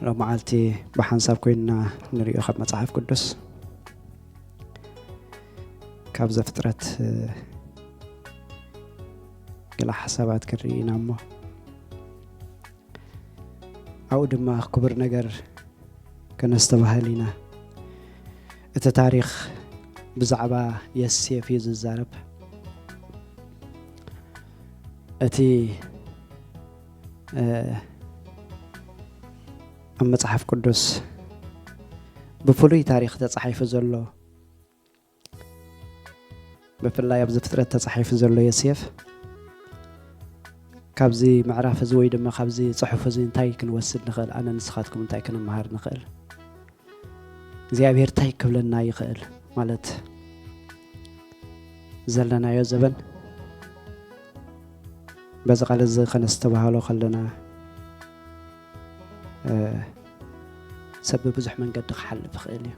ሎመዓልቲ ብሓንሳብ ኮይንና ንሪኦ ካብ መጽሓፍ ቅዱስ፣ ካብ ዘፍጥረት፣ እ፣ ገለ ሓሳባት ክንርኢ ኢና እሞ፣ ኣብኡ ድማ ክቡር ነገር ከነስተባህል ኢና። እቲ ታሪኽ ብዛዕባ የሴፍ እዩ ዝዛረብ። እቲ፣ እ፣ ኣብ መጽሓፍ ቅዱስ ብፍሉይ ታሪኽ ተጻሒፉ ዘሎ፣ ብፍላይ ኣብዚ ፍጥረት ተጻሒፉ ዘሎ ዮሴፍ፣ ካብዚ ምዕራፍ እዚ ወይ ድማ ካብዚ ጽሑፍ እዚ እንታይ ክንወስድ ንኽእል? ኣነ ንስኻትኩም እንታይ ክንመሃር ንኽእል? እግዚኣብሔር እንታይ ክብለና ይኽእል? ማለት ዘለናዮ ዘበን በዚ ቃል እዚ ከነስተባህሎ ከለና፣ እ፣ ሰብ ብብዙሕ መንገዲ ክሓልፍ ይኽእል እዩ።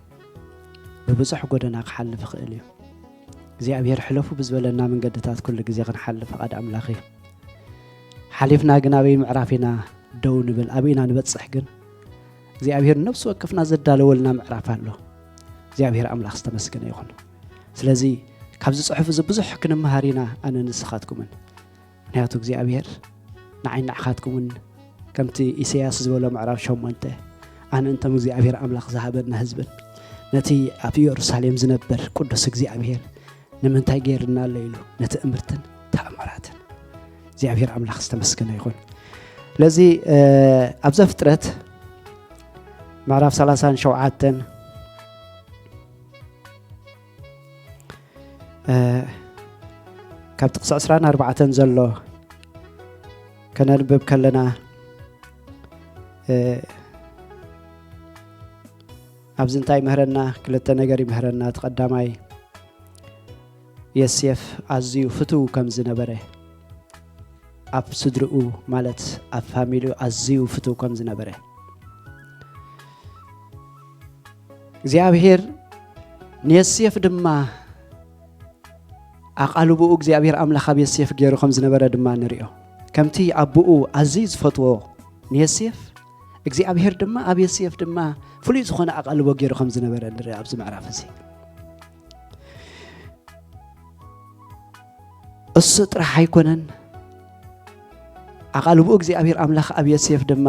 ብብዙሕ ጎደና ክሓልፍ ይኽእል እዩ። እግዚኣብሔር ሕለፉ ብዝበለና መንገድታት ኩሉ ግዜ ክንሓልፍ ፍቓድ ኣምላኽ እዩ። ሓሊፍና ግን ኣበይ ምዕራፍ ኢና ደው ንብል፣ ኣበይ ኢና ንበጽሕ ግን እግዚኣብሔር ነፍሲ ወከፍና ዘዳለወልና ምዕራፍ ኣሎ። እግዚኣብሔር ኣምላኽ ዝተመስገነ ይኹን። ስለዚ ካብዚ ጽሑፍ እዚ ብዙሕ ክንመሃር ኢና፣ ኣነ ንስኻትኩምን። ምኽንያቱ እግዚኣብሔር ንዓይ ንዓኻትኩምን ከምቲ ኢሳያስ ዝበሎ ምዕራፍ ሸሞንተ፣ ኣነ እንቶም እግዚኣብሔር ኣምላኽ ዝሃበና ህዝብን ነቲ ኣብ ኢየሩሳሌም ዝነበር ቅዱስ እግዚኣብሔር ንምንታይ ገይርና ኣሎ ኢሉ ነቲ እምርትን ተኣምራትን እግዚኣብሔር ኣምላኽ ዝተመስገነ ይኹን። ስለዚ፣ እ፣ ኣብ ዘፍጥረት ምዕራፍ ሰላሳን ሸውዓተን፣ እ፣ ካብ ጥቕሲ ዕስራን ኣርባዕተን ዘሎ ከነንብብ ከለና፣ እ፣ ኣብዚ እንታይ ይምህረና? ክልተ ነገር ይምህረና። እቲ ቀዳማይ፣ ዮሴፍ ኣዝዩ ፍቱው ከም ዝነበረ፣ ኣብ ስድርኡ ማለት ኣብ ፋሚሊኡ ኣዝዩ ፍቱው ከም ዝነበረ፣ እግዚኣብሔር ንዮሴፍ ድማ ኣቓልቦኡ እግዚኣብሔር ኣምላኽ ኣብ ዮሴፍ ገይሩ ከም ዝነበረ ድማ ንሪኦ። ከምቲ ኣቦኡ ኣዝዩ ዝፈትዎ ንዮሴፍ፣ እግዚኣብሔር ድማ ኣብ ዮሴፍ ድማ ፍሉይ ዝኾነ ኣቓልቦ ገይሩ ከም ዝነበረ ንርኢ ኣብዚ ምዕራፍ እዚ። እሱ ጥራሕ ኣይኮነን፣ ኣቓልቦኡ እግዚኣብሔር ኣምላኽ ኣብ ዮሴፍ ድማ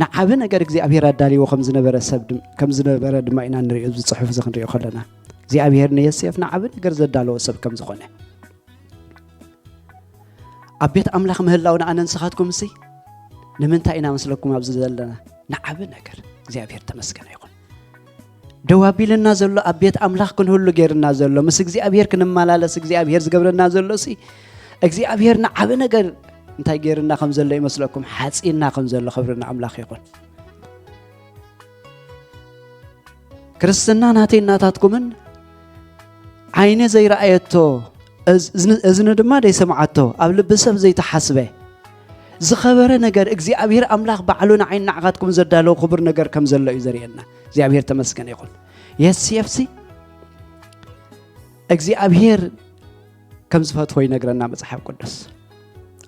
ንዓቢ ነገር እግዚኣብሔር ኣዳልይዎ ከም ዝነበረ ሰብ ድም-፣ ከም ዝነበረ ድማ ኢና ንሪኦ፣ እዚ ጽሑፍ እዚ ክንሪኦ ከለና። እግዚኣብሔር ንዮሴፍ ንዓቢ ነገር ዘዳለዎ ሰብ ከም ዝኾነ። ኣብ ቤት ኣምላኽ ምህላው ንኣነ ንስኻትኩም እሲ ንምንታይ ኢና መስለኩም ኣብዚ ዘለና? ንዓቢ ነገር። እግዚኣብሔር ተመስገነ ይኹን። ደው ኣቢልና ዘሎ ኣብ ቤት ኣምላኽ ክንህሉ ገይርና ዘሎ፣ ምስ እግዚኣብሔር ክንመላለስ እግዚኣብሔር ዝገብረና ዘሎ ሲ፣ እግዚኣብሔር ንዓቢ ነገር እንታይ ገይርና ከም ዘሎ ይመስለኩም? ሓጺና ከም ዘሎ። ክብሪ ንኣምላኽ ይኹን። ክርስትና ናተይ ናታትኩምን ዓይኒ ዘይረኣየቶ፣ እዝ-፣ እዝኒ፣ እዝኒ ድማ ዘይሰምዓቶ፣ ኣብ ልቢ ሰብ ዘይተሓስበ ዝኸበረ ነገር እግዚኣብሔር ኣምላኽ ባዕሉ ንዓይን ንዓኻትኩም ዘዳለዎ ክቡር ነገር ከም ዘሎ እዩ ዘርእየና። እግዚኣብሔር ተመስገነ ይኹን። የሴፍሲ እግዚኣብሔር ከም ዝፈትዎ ይነግረና መጽሓፍ ቅዱስ።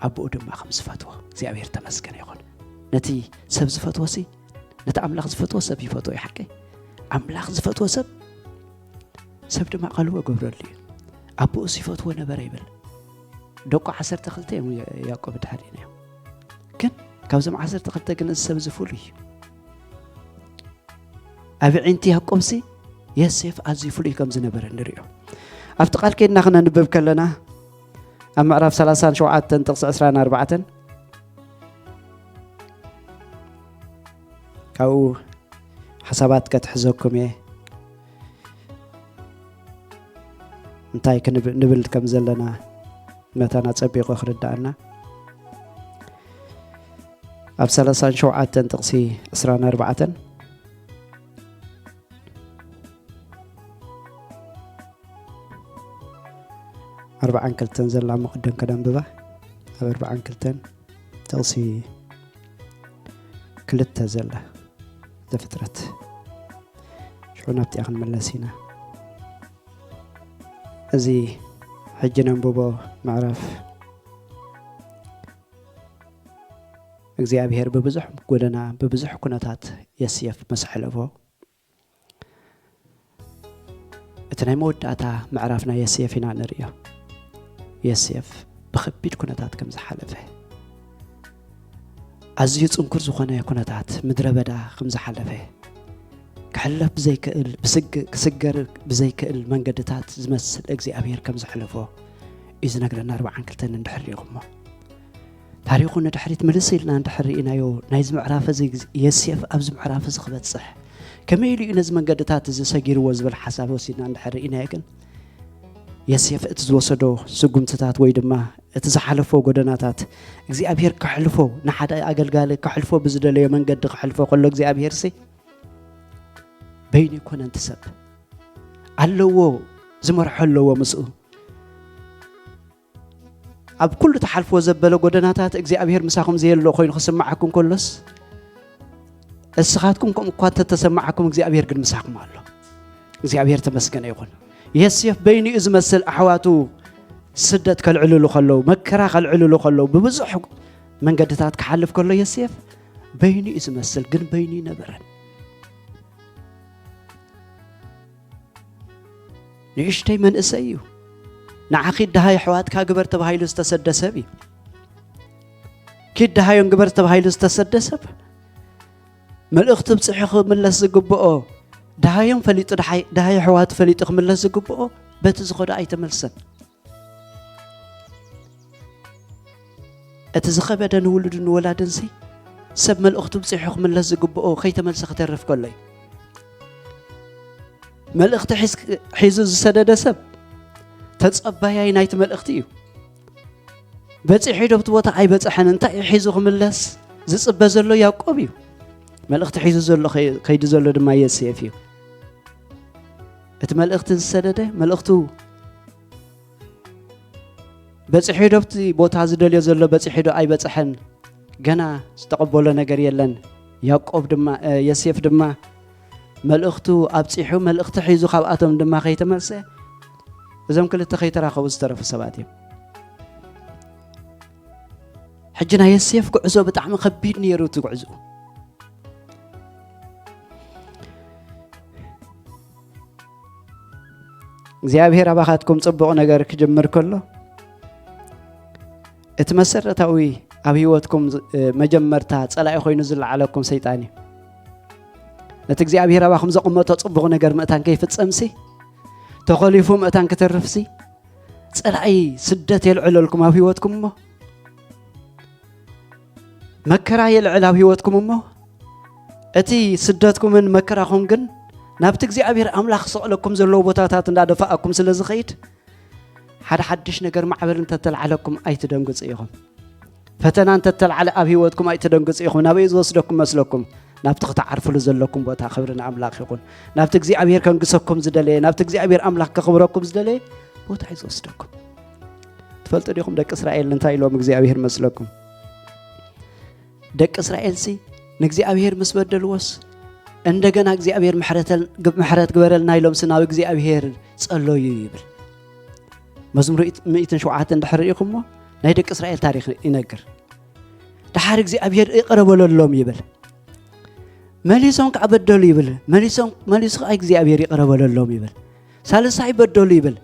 ኣቦኡ ድማ ከም ዝፈትዎ እግዚኣብሔር ተመስገነ ይኹን። ነቲ ሰብ ዝፈትዎ ሲ፣ ነቲ ኣምላኽ ዝፈትዎ ሰብ ይፈትዎ እዩ። ሓቀይ ኣምላኽ ዝፈትዎ ሰብ፣ ሰብ ድማ ቃልዎ ገብረሉ እዩ። ኣቦኡስ ይፈትዎ ነበረ ይብል። ደቁ ዓሰርተ ክልተ እዮም፣ ያ-፣ ያዕቆብ ድሓር እዮም። ግን ካብዞም ዓሰርተ ክልተ ግን እዚ ሰብ እዚ ፍሉይ እዩ። ኣብ ዕንቲ ያዕቆብሲ የሴፍ ኣዝዩ ፍሉይ ከም ዝነበረ ንሪኦ። ኣብቲ ቃል ኬድና ክነንብብ ከለና ኣብ ምዕራፍ ሰላሳን ሸውዓተን ጥቕሲ ዕስራን ኣርባዕተን ካብኡ ሓሳባት ከትሕዘኩም እየ። እንታይ ክንብ-፣ ንብል ከም ዘለና መታን ኣጸቢቑ ክርድኣና። ኣብ ሰላሳን ሸውዓተን ጥቕሲ ዕስራን ኣርባዕተን፣ ኣርባዓን ክልተን ዘላ እሞ ቅድም ከነንብባ። ኣብ ኣርባዓን ክልተን ጥቕሲ ክልተ ዘላ ዘፍጥረት። ሽዑ ናብቲኣ ክንምለስ ኢና። እዚ ሕጂ ነንብቦ ምዕራፍ እግዚኣብሔር ብብዙሕ ጎደና፣ ብብዙሕ ኩነታት የስየፍ ምስ ሓለፎ፣ እቲ ናይ መወዳእታ ምዕራፍ ናይ የስየፍ ኢና ንርእዮ። የስየፍ ብኸቢድ ኩነታት ከም ዝሓለፈ፣ ኣዝዩ ጽንኩር ዝኾነ ኩነታት ምድረ በዳ ከም ዝሓለፈ፣ ክሕለፍ ብዘይክእል፣ ብስግ-፣ ክስገር ብዘይክእል መንገድታት ዝመስል እግዚኣብሔር ከም ዘሕለፎ እዩ ዝነግረና። ኣርብዓን ክልተን እንድሕር ርኢኹሞ፣ ታሪኹ ንድሕሪት ምልስ ኢልና እንድሕር ርኢናዮ፣ ናይዚ ምዕራፍ እዚ ግዝ-፣ የሴፍ ኣብዚ ምዕራፍ እዚ ክበጽሕ ከመይ ኢሉ እዩ ነዚ መንገድታት እዚ ሰጊርዎ ዝብል ሓሳብ ወሲድና እንድሕር ርኢናዮ ግን፣ የሴፍ እቲ ዝወሰዶ ስጉምትታት ወይ ድማ እቲ ዝሓለፎ ጎደናታት እግዚኣብሔር ከሕልፎ፣ ንሓደ ኣገልጋሊ ከሕልፎ ብዝደለዮ መንገዲ ከሕልፎ ከሎ እግዚኣብሔር ሲ በይኑ ይኮነን እቲ ሰብ ኣለዎ፣ ዝመርሖ ኣለዎ ምስኡ። ኣብ ኩሉ ተሓልፎ ዘበለ ጎደናታት እግዚኣብሔር ምሳኹም ዘየሎ ኮይኑ ክስምዓኩም ከሎስ፣ እስኻትኩም ከምኡ እኳ እንተተሰማዓኩም እግዚኣብሔር ግን ምሳኹም ኣሎ። እግዚኣብሔር ተመስገነ ይኹን። የሴፍ በይኑ እዩ ዝመስል ኣሕዋቱ ስደት ከልዕልሉ ከለዉ፣ መከራ ከልዕልሉ ከለዉ፣ ብብዙሕ መንገድታት ክሓልፍ ከሎ የሴፍ በይኑ እዩ ዝመስል፣ ግን በይኑ ይነበረን። ንእሽተይ መንእሰይ እዩ። ንዓ ኪድ ደሃይ ኣሕዋትካ ግበር ተባሂሉ ዝተሰደ ሰብ እዩ። ኪድ ደሃዮም ግበር ተባሂሉ ዝተሰደ ሰብ፣ መልእኽቲ ብጽሑ ክምለስ ዝግብኦ፣ ደሃዮም ፈሊጡ፣ ደሃይ፣ ደሃይ ኣሕዋቱ ፈሊጡ ክምለስ ዝግብኦ፣ በቲ ዝኸዶ ኣይተመልሰን። እቲ ዝኸበደ ንውሉድን ንወላድንሲ፣ ሰብ መልእኽቱ ብጽሑ ክምለስ ዝግብኦ ከይተመልሰ ክተርፍ ከሎ እዩ። መልእኽቲ ሒዝ-፣ ሒዙ ዝሰደደ ሰብ፣ ተጸባያይ ናይቲ መልእኽቲ እዩ። በጺሑ ዶ ኣብቲ ቦታ ኣይበጽሐን፣ እንታይ እዩ ሒዙ ክምለስ ዝጽበ ዘሎ ያዕቆብ እዩ። መልእኽቲ ሒዙ ዘሎ ኸይ-፣ ከይዱ ዘሎ ድማ የሴፍ እዩ። እቲ መልእኽቲ ዝሰደደ፣ መልእኽቱ በጺሑ ዶ ኣብቲ ቦታ ዝደልዮ ዘሎ፣ በጺሑ ዶ ኣይበጽሐን፣ ገና ዝተቐበሎ ነገር የለን። ያዕቆብ ድማ፣ እ፣ የሴፍ ድማ መልእኽቱ ኣብጺሑ፣ መልእኽቲ ሒዙ ካብኣቶም ድማ ከይተመልሰ፣ እዞም ክልተ ከይተራኸቡ ዝተረፉ ሰባት እዮም። ሕጂ ናይ የሴፍ ጉዕዞ ብጣዕሚ ከቢድ ነይሩ፣ እቲ ጉዕዞ። እግዚኣብሔር ኣባኻትኩም ጽቡቕ ነገር ክጅምር ከሎ፣ እቲ መሰረታዊ ኣብ ህይወትኩም ዝ-፣ እ፣ መጀመርታ ጸላኢ ኮይኑ ዝለዓለኩም ሰይጣን እዩ። ነቲ እግዚኣብሔር ኣባኹም ዘቐመጦ ጽቡቕ ነገር ምእታን ከይፍጸምሲ፣ ተኾሊፉ ምእታን ክተርፍሲ፣ ጸላኢ ስደት የልዕለልኩም ኣብ ህይወትኩም እሞ፣ መከራ የልዕል ኣብ ህይወትኩም እሞ፣ እቲ ስደትኩምን መከራኹም ግን ናብቲ እግዚኣብሔር ኣምላኽ ክሰቕለኩም ዘለዎ ቦታታት እንዳደፋኣኩም ስለ ዝኸይድ፣ ሓደ ሓድሽ ነገር ማዕበል እንተተላዕለኩም ኣይትደንግጹ ኢኹም። ፈተና እንተተላዕለ ኣብ ህይወትኩም ኣይትደንግጹ ኢኹም። ናበይ ዝወስደኩም መስለኩም? ናብቲ ክትዓርፍሉ ዘለኩም ቦታ። ክብሪ ንኣምላኽ ይኹን። ናብቲ እግዚኣብሔር ከንግሰኩም ዝደለየ፣ ናብቲ እግዚኣብሔር ኣምላኽ ከኽብረኩም ዝደለየ ቦታ እዩ ዝወስደኩም። ትፈልጡ ዲኹም ደቂ እስራኤል እንታይ ኢሎም እግዚኣብሔር መስለኩም? ደቂ እስራኤልሲ ንእግዚኣብሔር ምስ በደልዎስ፣ እንደገና እግዚኣብሔር ምሕረተል-፣ ግ-፣ ምሕረት ግበረልና ኢሎምሲ ናብ እግዚኣብሔር ጸለዩ ይብል። መዝሙር ሚእትን ሸውዓተን እንድሕር ርኢኹሞ፣ ናይ ደቂ እስራኤል ታሪኽ ይነግር። ደሓር እግዚኣብሔር ይቕረ በለሎም ይብል። መሊሶም ከኣ በደሉ ይብል። መሊሶም፣ መሊሱ ከኣ እግዚኣብሔር ይቕረ በለሎም ይብል። ሳልሳይ በደሉ ይብል።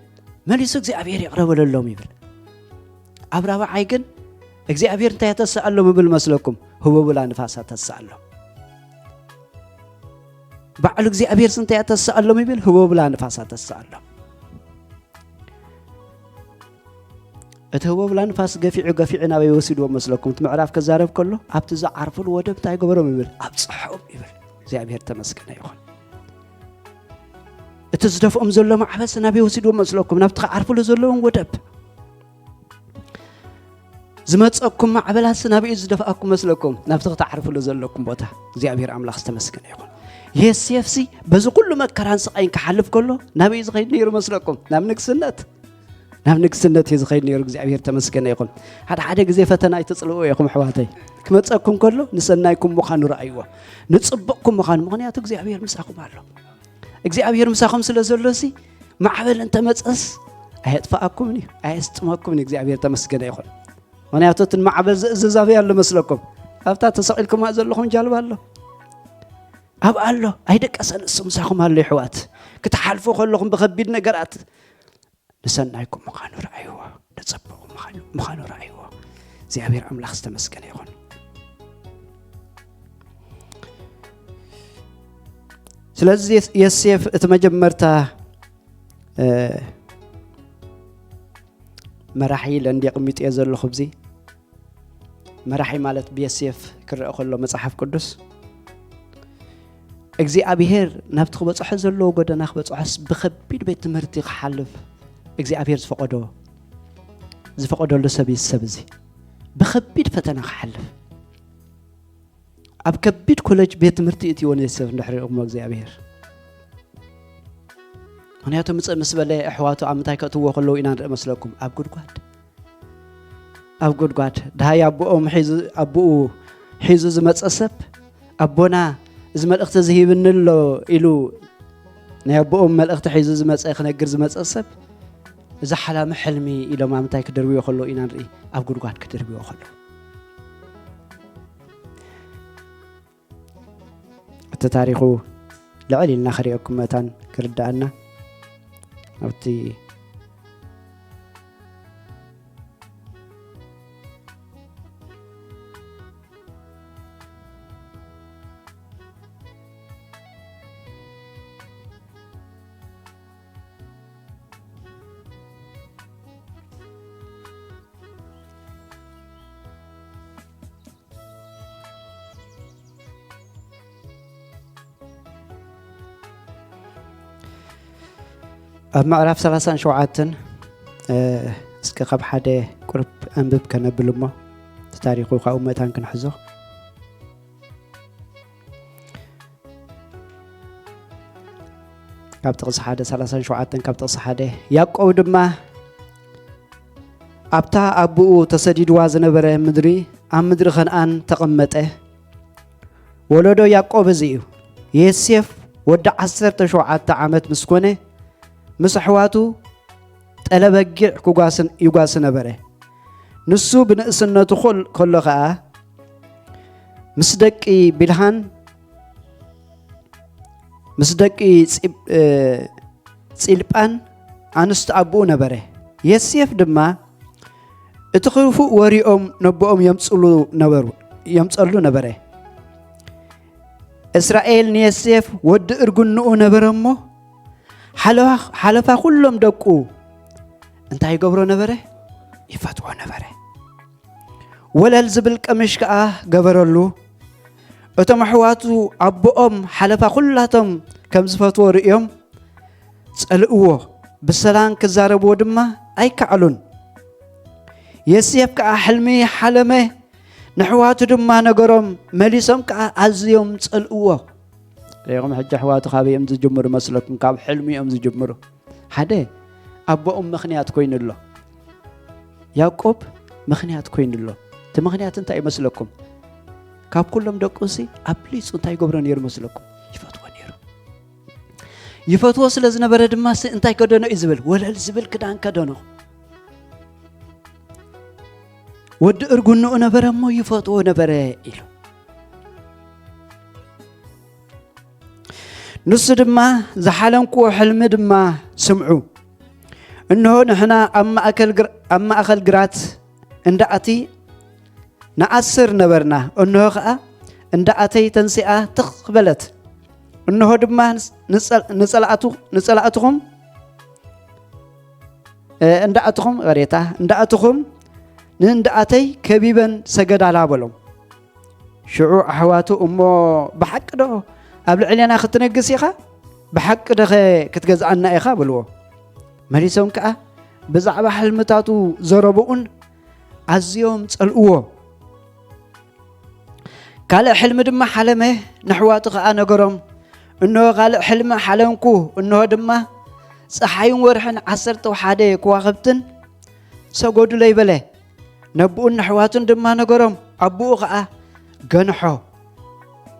መሊሱ እግዚኣብሔር ይቕረ በለሎም ይብል። ኣብ ራብዓይ ግን እግዚኣብሔር እንታይ ተስኣሎም ይብል መስለኩም? ህቦብላ ንፋሳ ተስኣሎም። ባዕሉ እግዚኣብሔር እንታይ ተስኣሎም ይብል? ህቦብላ ንፋሳ ተስኣሎም። እቲ ህቦብላ ንፋስ ገፊዑ ገፊዑ ናበይ ወሲድዎም መስለኩም? እቲ ምዕራፍ ከዛረብ ከሎ፣ ኣብቲ ዝዓርፍሉ ወደብ እንታይ ገበሮም ይብል? ኣብጽሖም ይብል። እግዚኣብሔር ተመስገነ ይኹን። እቲ ዝደፍኦም ዘሎ ማዕበልሲ ናበይ ወሲድዎም መስለኩም? ናብቲ ክዓርፍሉ ዘለዎም ወደብ። ዝመጸኩም ማዕበላሲ ናበይ እዩ ዝደፍኣኩም መስለኩም? ናብቲ ክትዓርፍሉ ዘለኩም ቦታ። እግዚኣብሔር ኣምላኽ ዝተመስገነ ይኹን። የሴፍሲ በዚ ኩሉ መከራን ስቓይን ክሓልፍ ከሎ ናበይ እዩ ዝኸይድ ነይሩ መስለኩም? ናብ ንግስነት። ናብ ንግስነት እዩ ዝኸይድ ነይሩ። እግዚኣብሔር ተመስገነ ይኹን። ሓደ ሓደ ግዜ ፈተና ኣይትጽልእዎ ኢኹም ኣሕዋተይ። ክመጸኩም ከሎ ንሰናይኩም ምዃኑ ረኣይዎ። ንጽቡቕኩም ምዃኑ፣ ምኽንያቱ እግዚኣብሔር ምሳኹም ኣሎ። እግዚኣብሔር ምሳኹም ስለ ዘሎሲ፣ ማዕበል እንተመጸስ ኣየጥፍኣኩምን እዩ፣ ኣየስጥመኩምን እዩ። እግዚኣብሔር ተመስገነ ይኹን። ምኽንያቱ እቲ ንማዕበል ዝእዝዝ ኣበይ ኣሎ መስለኩም? ኣብታ ተሰቒልኩማ ዘለኹም ጃልባ ኣሎ፣ ኣብ ኣሎ ኣይደቀሰን እሱ ምሳኹም ኣሎ። ይሕዋት ክትሓልፉ ከለኹም ብኸቢድ ነገራት ንሰናይኩም ምዃኑ ረኣይዎ፣ ንጽቡቕ ምዃኑ ረኣይዎ። እግዚኣብሔር ኣምላኽ ዝተመስገነ ይኹን። ስለዚ ዮሴፍ እቲ መጀመርታ መራሒ ኢለ እንዲ ኣቕሚጥዮ ዘለኹ፣ ብዚ መራሒ ማለት ብዮሴፍ ክረአ ከሎ መጽሓፍ ቅዱስ እግዚኣብሔር ናብቲ ክበጽሖ ዘለዎ ጎደና ክበጽሖስ ብኸቢድ ቤት ትምህርቲ ክሓልፍ እግዚኣብሔር ዝፈቐዶ ዝፈቐደሉ ሰብ እዩ። ሰብ እዚ ብኸቢድ ፈተና ክሓልፍ ኣብ ከቢድ ኮለጅ ቤት ትምህርቲ እትይዎ ንዮሴፍ እንድሕር እሞ እግዚኣብሔር። ምኽንያቱ ምጽእ ምስ በለ ኣሕዋቱ ኣብ ምንታይ ከእትዎ ከለዉ ኢና ንርኢ መስለኩም? ኣብ ጉድጓድ። ኣብ ጉድጓድ። ደሃይ ኣቦኦም ሒዙ፣ ኣቦኡ ሒዙ ዝመጸ ሰብ፣ ኣቦና እዚ መልእኽቲ እዚ ሂብኒ ኣሎ ኢሉ ናይ ኣቦኦም መልእኽቲ ሒዙ ዝመጸ፣ ክነግር ዝመጸ ሰብ፣ እዚ ሓላሚ ሕልሚ ኢሎም ኣብ ምንታይ ክድርብዮ ከለዉ ኢና ንርኢ? ኣብ ጉድጓድ ክድርብዮ ከለዉ። እቲ ታሪኹ ልዕል ኢልና ክርእየኩም መታን ክርድኣና ኣብቲ ኣብ ምዕራፍ ሰላሳን ሸውዓተን፣ እ፣ እስከ ካብ ሓደ ቁሩብ ኣንብብ ከነብል እሞ፣ እቲ ታሪኹ ካብኡ መታን ክንሕዞ። ካብ ጥቕሲ ሓደ፣ ሰላሳን ሸውዓተን ካብ ጥቕሲ ሓደ፣ ያዕቆብ ድማ ኣብታ ኣቦኡ ተሰዲድዋ ዝነበረ ምድሪ፣ ኣብ ምድሪ ከነኣን ተቐመጠ። ወለዶ ያዕቆብ እዚ እዩ። ዮሴፍ ወዲ ዓሰርተ ሸውዓተ ዓመት ምስ ኮነ፣ ምስ ኣሕዋቱ ጠለ በጊዕ ክጓስን-፣ ይጓሲ ነበረ። ንሱ ብንእስነቱ ኮል-፣ ከሎ ኸኣ፣ ምስ ደቂ ቢልሃን፣ ምስ ደቂ ጺብ-፣ እ፣ ጺልጳን ኣንስቲ ኣቦኡ ነበረ። ዮሴፍ ድማ እቲ ክፉእ ወሪኦም ነቦኦም የምጽሉ ነበሩ፣ የምጸሉ ነበረ። እስራኤል ንዮሴፍ ወዲ እርግንኡ ነበረ እሞ፣ ሓለፋ፣ ሓለፋ ኩሎም ደቁ እንታይ ይገብሮ ነበረ? ይፈትዎ ነበረ። ወለል ዝብል ቀምሽ ከኣ ገበረሉ። እቶም ኣሕዋቱ ኣቦኦም ሓለፋ ኩላቶም ከም ዝፈትዎ ርእዮም ጸልእዎ። ብሰላም ክዛረብዎ ድማ ኣይከኣሉን። ዮሴፍ ከኣ ሕልሚ ሓለመ፣ ንኣሕዋቱ ድማ ነገሮም፣ መሊሶም ከኣ ኣዝዮም ጸልእዎ። ርኢኹም፣ ሕጂ ኣሕዋቱ ካበይ እዮም ዝጅምሩ መስለኩም? ካብ ሕልሚ እዮም ዝጅምሩ። ሓደ፣ ኣቦኦም ምኽንያት ኮይኑ ኣሎ። ያዕቆብ ምኽንያት ኮይኑ ኣሎ። እቲ ምኽንያት እንታይ ይመስለኩም? ካብ ኩሎም ደቁ ሲ ኣብሊጹ እንታይ ይገብሮ ነይሩ መስለኩም? ይፈትዎ ነይሩ። ይፈትዎ ስለ ዝነበረ ድማ ሲ እንታይ ከደኖ እዩ ዝብል? ወለል ዝብል ክዳን ከደኖ። ወዲ እርግንኡ ነበረ እሞ ይፈትዎ ነበረ ኢሉ። ንሱ ድማ ዝሓለምክዎ ሕልሚ ድማ ስምዑ። እንሆ ንሕና ኣብ ማእከል ግር-፣ ኣብ ማእከል ግራት እንዳ ኣቲ ንኣስር ነበርና። እንሆ ኸኣ እንዳ ኣተይ ተንሲኣ ትኽ በለት። እንሆ ድማ ንጸ-፣ ንጸላእቱ-፣ ንጸላእትኹም፣ እ፣ እንዳ ኣትኹም፣ ይቕሬታ፣ እንዳ ኣትኹም ንእንዳ ኣተይ ከቢበን ሰገዳላ በሎም። ሽዑ ኣሕዋቱ፣ "እሞ ብሓቂ ዶ ኣብ ልዕሌና ክትነግስ ኢኻ? ብሓቂ ዶኸ ክትገዝኣና ኢኻ?" በልዎ። መሊሶም ከኣ ብዛዕባ ሕልምታቱ ዘረብኡን ኣዝዮም ጸልእዎ። ካልእ ሕልሚ ድማ ሓለመ፣ ነሕዋቱ ኸኣ ነገሮም። እንሆ ካልእ ሕልሚ ሓለምኩ፣ እንሆ ድማ ጸሓይን ወርሕን ዓሰርተ ሓደ ከዋኽብትን ሰገዱለይ በለ። ነቦኡን ነሕዋቱን ድማ ነገሮም። ኣቦኡ ኸኣ ገንሖ።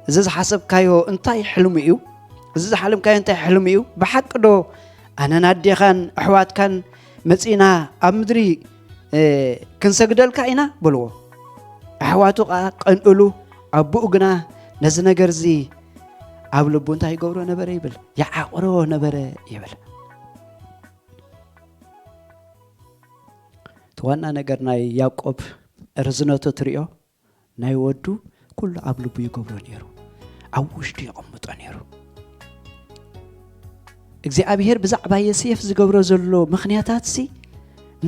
እዚ ዝሓሰብካዮ እንታይ ሕልሚ እዩ? እዚ ዝሓለምካዮ እንታይ ሕልሚ እዩ? ብሓቂ ዶ ኣነን ኣዴኻን ኣሕዋትካን መጺእና ኣብ ምድሪ፣ እ፣ ክንሰግደልካ ኢና? በልዎ። ኣሕዋቱ ኸዓ ቀንእሉ፣ ኣቦኡ ግና ነዚ ነገር እዚ ኣብ ልቡ እንታይ ይገብሮ ነበረ ይብል? ይዓቕሮ ነበረ ይብል። እቲ ዋና ነገር ናይ ያዕቆብ ርዝነቱ ትሪኦ፣ ናይ ወዱ ኩሉ ኣብ ልቡ ይገብሮ ነይሩ፣ ኣብ ውሽጡ የቐምጦ ነይሩ። እግዚኣብሔር ብዛዕባ የሴፍ ዝገብሮ ዘሎ ምኽንያታትሲ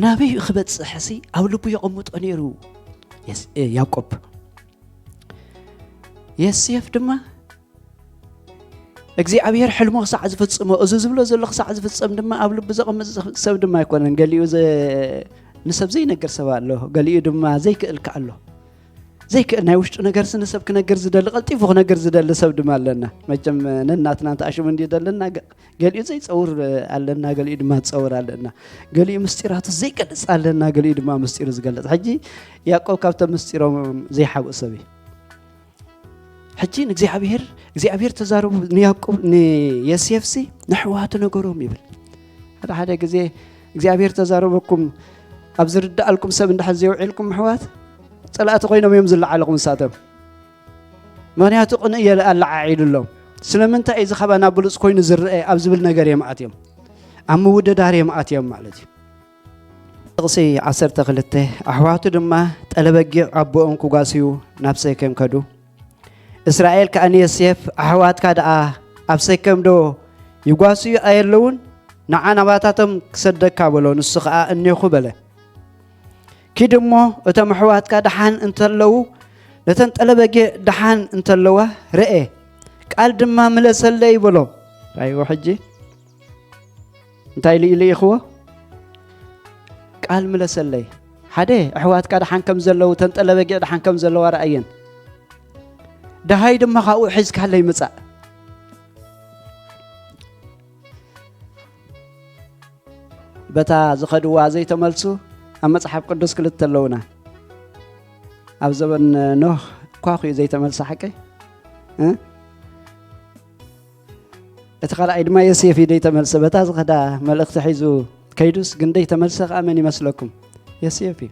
ናበይ ክበጽሕሲ ኣብ ልቡ የቐምጦ ነይሩ የስ-፣ እ፣ ያዕቆብ። የሴፍ ድማ እግዚኣብሔር ሕልሞ ክሳዕ ዝፍጽሞ፣ እዚ ዝብሎ ዘሎ ክሳዕ ዝፍጸም ድማ ኣብ ልቡ ዘቐምጥ ሰብ ድማ ኣይኮነን። ገሊኡ ዘ-፣ ንሰብ ዘይነግር ሰብ ኣሎ፣ ገሊኡ ድማ ዘይክእል ከኣ ኣሎ። ዘይክእል ናይ ውሽጡ ነገርሲ ንሰብ ክነግር ዝደሊ፣ ቀልጢፉ ክነግር ዝደሊ ሰብ ድማ ኣለና። መቸም ነናትና እንተ ኣሽሙ እንድዩ ዘለና፣ ገ-፣ ገሊኡ ዘይጸውር ኣለና፣ ገሊኡ ድማ ዝጸውር ኣለና። ገሊኡ ምስጢራቱ ዘይገልጽ ኣለና፣ ገሊኡ ድማ ምስጢሩ ዝገልጽ። ሕጂ ያዕቆብ ካብቶም ምስጢሮም ዘይሓብኡ ሰብ እዩ። ሕጂ ንእግዚኣብሔር፣ እግዚኣብሔር ተዛረቡ ንያዕቆብ፣ ንየሴፍሲ ንሕዋቱ ነገሮም ይብል። ሓደ ሓደ ግዜ እግዚኣብሔር ተዛረበኩም ኣብ ዝርዳኣልኩም ሰብ እንድሕር ዘይውዒልኩም ኣሕዋት፣ ጸላእቲ ኮይኖም እዮም ዝለዓልኹም ንሳቶም። ምኽንያቱ ቅንእ የለ ኣለዓዒሉሎም። ስለምንታይ እዩ እዚ ካባና ብሉጽ ኮይኑ ዝረአ ኣብ ዝብል ነገር እዮም ኣትዮም። ኣብ ምውድዳር እዮም ኣትዮም ማለት እዩ። ጥቕሲ ዓሰርተ ክልተ፣ ኣሕዋቱ ድማ ጠለበጊዕ ኣቦኦም ክጓስዩ ናብ ሴኬም ከዱ። እስራኤል ከኣ ንዮሴፍ፣ ኣሕዋትካ ደኣ ኣብ ሴኬም ዶ ይጓስዩ ኣየለውን? ንዓ ናባታቶም ክሰደካ በሎ፣ ንሱ ኸኣ እኔኹ በለ። ኪድ እሞ እቶም ኣሕዋትካ ደሓን እንተለዉ፣ ነተን ጠለበጊዕ ደሓን እንተለዋ ርኤ፣ ቃል ድማ ምለሰለይ በሎ። ራእይዎ ሕጂ እንታይ ኢሉ ልኢኽዎ? ቃል ምለሰለይ። ሓደ፣ ኣሕዋትካ ደሓን ከም ዘለዉ፣ እተን ጠለበጊዕ ደሓን ከም ዘለዋ ረኣየን። ደሃይ ድማ ካብኡ ሒዝካለይ ምጻእ። በታ ዝኸድዋ ዘይተመልሱ ኣብ መጽሓፍ ቅዱስ ክልተ ኣለዉና። ኣብ ዘበን ኖህ ኳኹ እዩ ዘይተመልሰ፣ ሓቀይ? እ? እቲ ካልኣይ ድማ ዮሴፍ እዩ ዘይተመልሰ። በታ ዝኸዳ መልእኽቲ ሒዙ ከይዱስ ግን ዘይተመልሰ ከኣ መን ይመስለኩም? ዮሴፍ እዩ።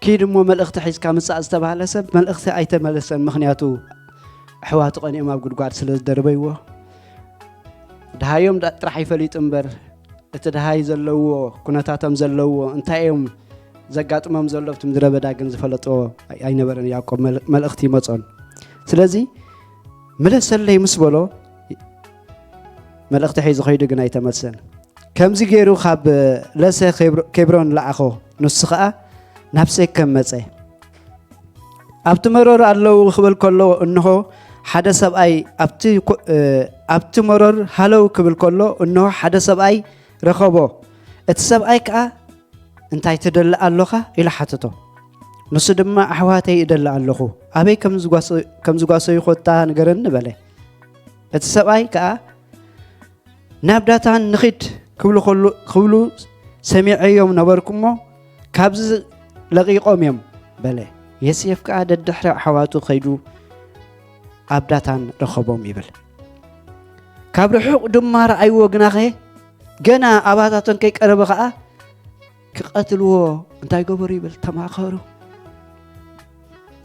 ኪድ እሞ መልእኽቲ ሒዝካ ምጻእ ዝተባህለ ሰብ መልእኽቲ ኣይተመለሰን። ምኽንያቱ ኣሕዋቱ ቀኒኦም ኣብ ጉድጓድ ስለ ዝደርበይዎ፣ ደሃዮም ዳ-፣ ጥራሕ ይፈሊጡ እምበር፣ እቲ ደሃይ ዘለዎ፣ ኩነታቶም ዘለዎ፣ እንታይ እዮም ዘጋጥሞም ዘሎ ኣብቲ ምድረ በዳ ግን ዝፈለጦ ኣይ-፣ ኣይነበረን። ያዕቆብ መል-፣ መልእኽቲ ይመጾን። ስለዚ ምለሰለይ ምስ በሎ፣ መልእኽቲ ሒዙ ኸይዱ ግን ኣይተመልሰን። ከምዚ ገይሩ ካብ ለሰ ኬብሮ-፣ ኬብሮን ለኣኾ፣ ንሱ ኸኣ ናብ ሴኬም መጸ። ኣብቲ መሮር ኣለዉ ክብል ከሎ፣ እንሆ ሓደ ሰብኣይ ኣብቲ ኮ-፣ እ፣ ኣብቲ መሮር ሃለው ክብል ከሎ፣ እንሆ ሓደ ሰብኣይ ረኸቦ። እቲ ሰብኣይ ከኣ፣ "እንታይ ትደሊ ኣሎኻ?" ኢሉ ሓተቶ። ንሱ ድማ፣ "ኣሕዋተይ እደሊ ኣለኹ። ኣበይ ከም ዝጓሰ-፣ ከም ዝጓሰዩ ኮታ ንገረኒ?" በለ። እቲ ሰብኣይ ከኣ፣ "ናብ ዳታን ንኺድ ክብሉ ከሉ-፣ ክብሉ ሰሚዐዮም ነበርኩ እሞ፣ ካብዚ ለቒቖም እዮም" በለ። ዮሴፍ ከኣ ደድሕሪ ኣሕዋቱ ኸይዱ ኣብ ዳታን ረኸቦም ይብል። ካብ ርሑቕ ድማ ረኣይዎ፣ ግናኸ ገና ኣባታቶም ከይቀረበ ኸኣ ክቐትልዎ እንታይ ገበሩ ይብል? ተማኸሩ።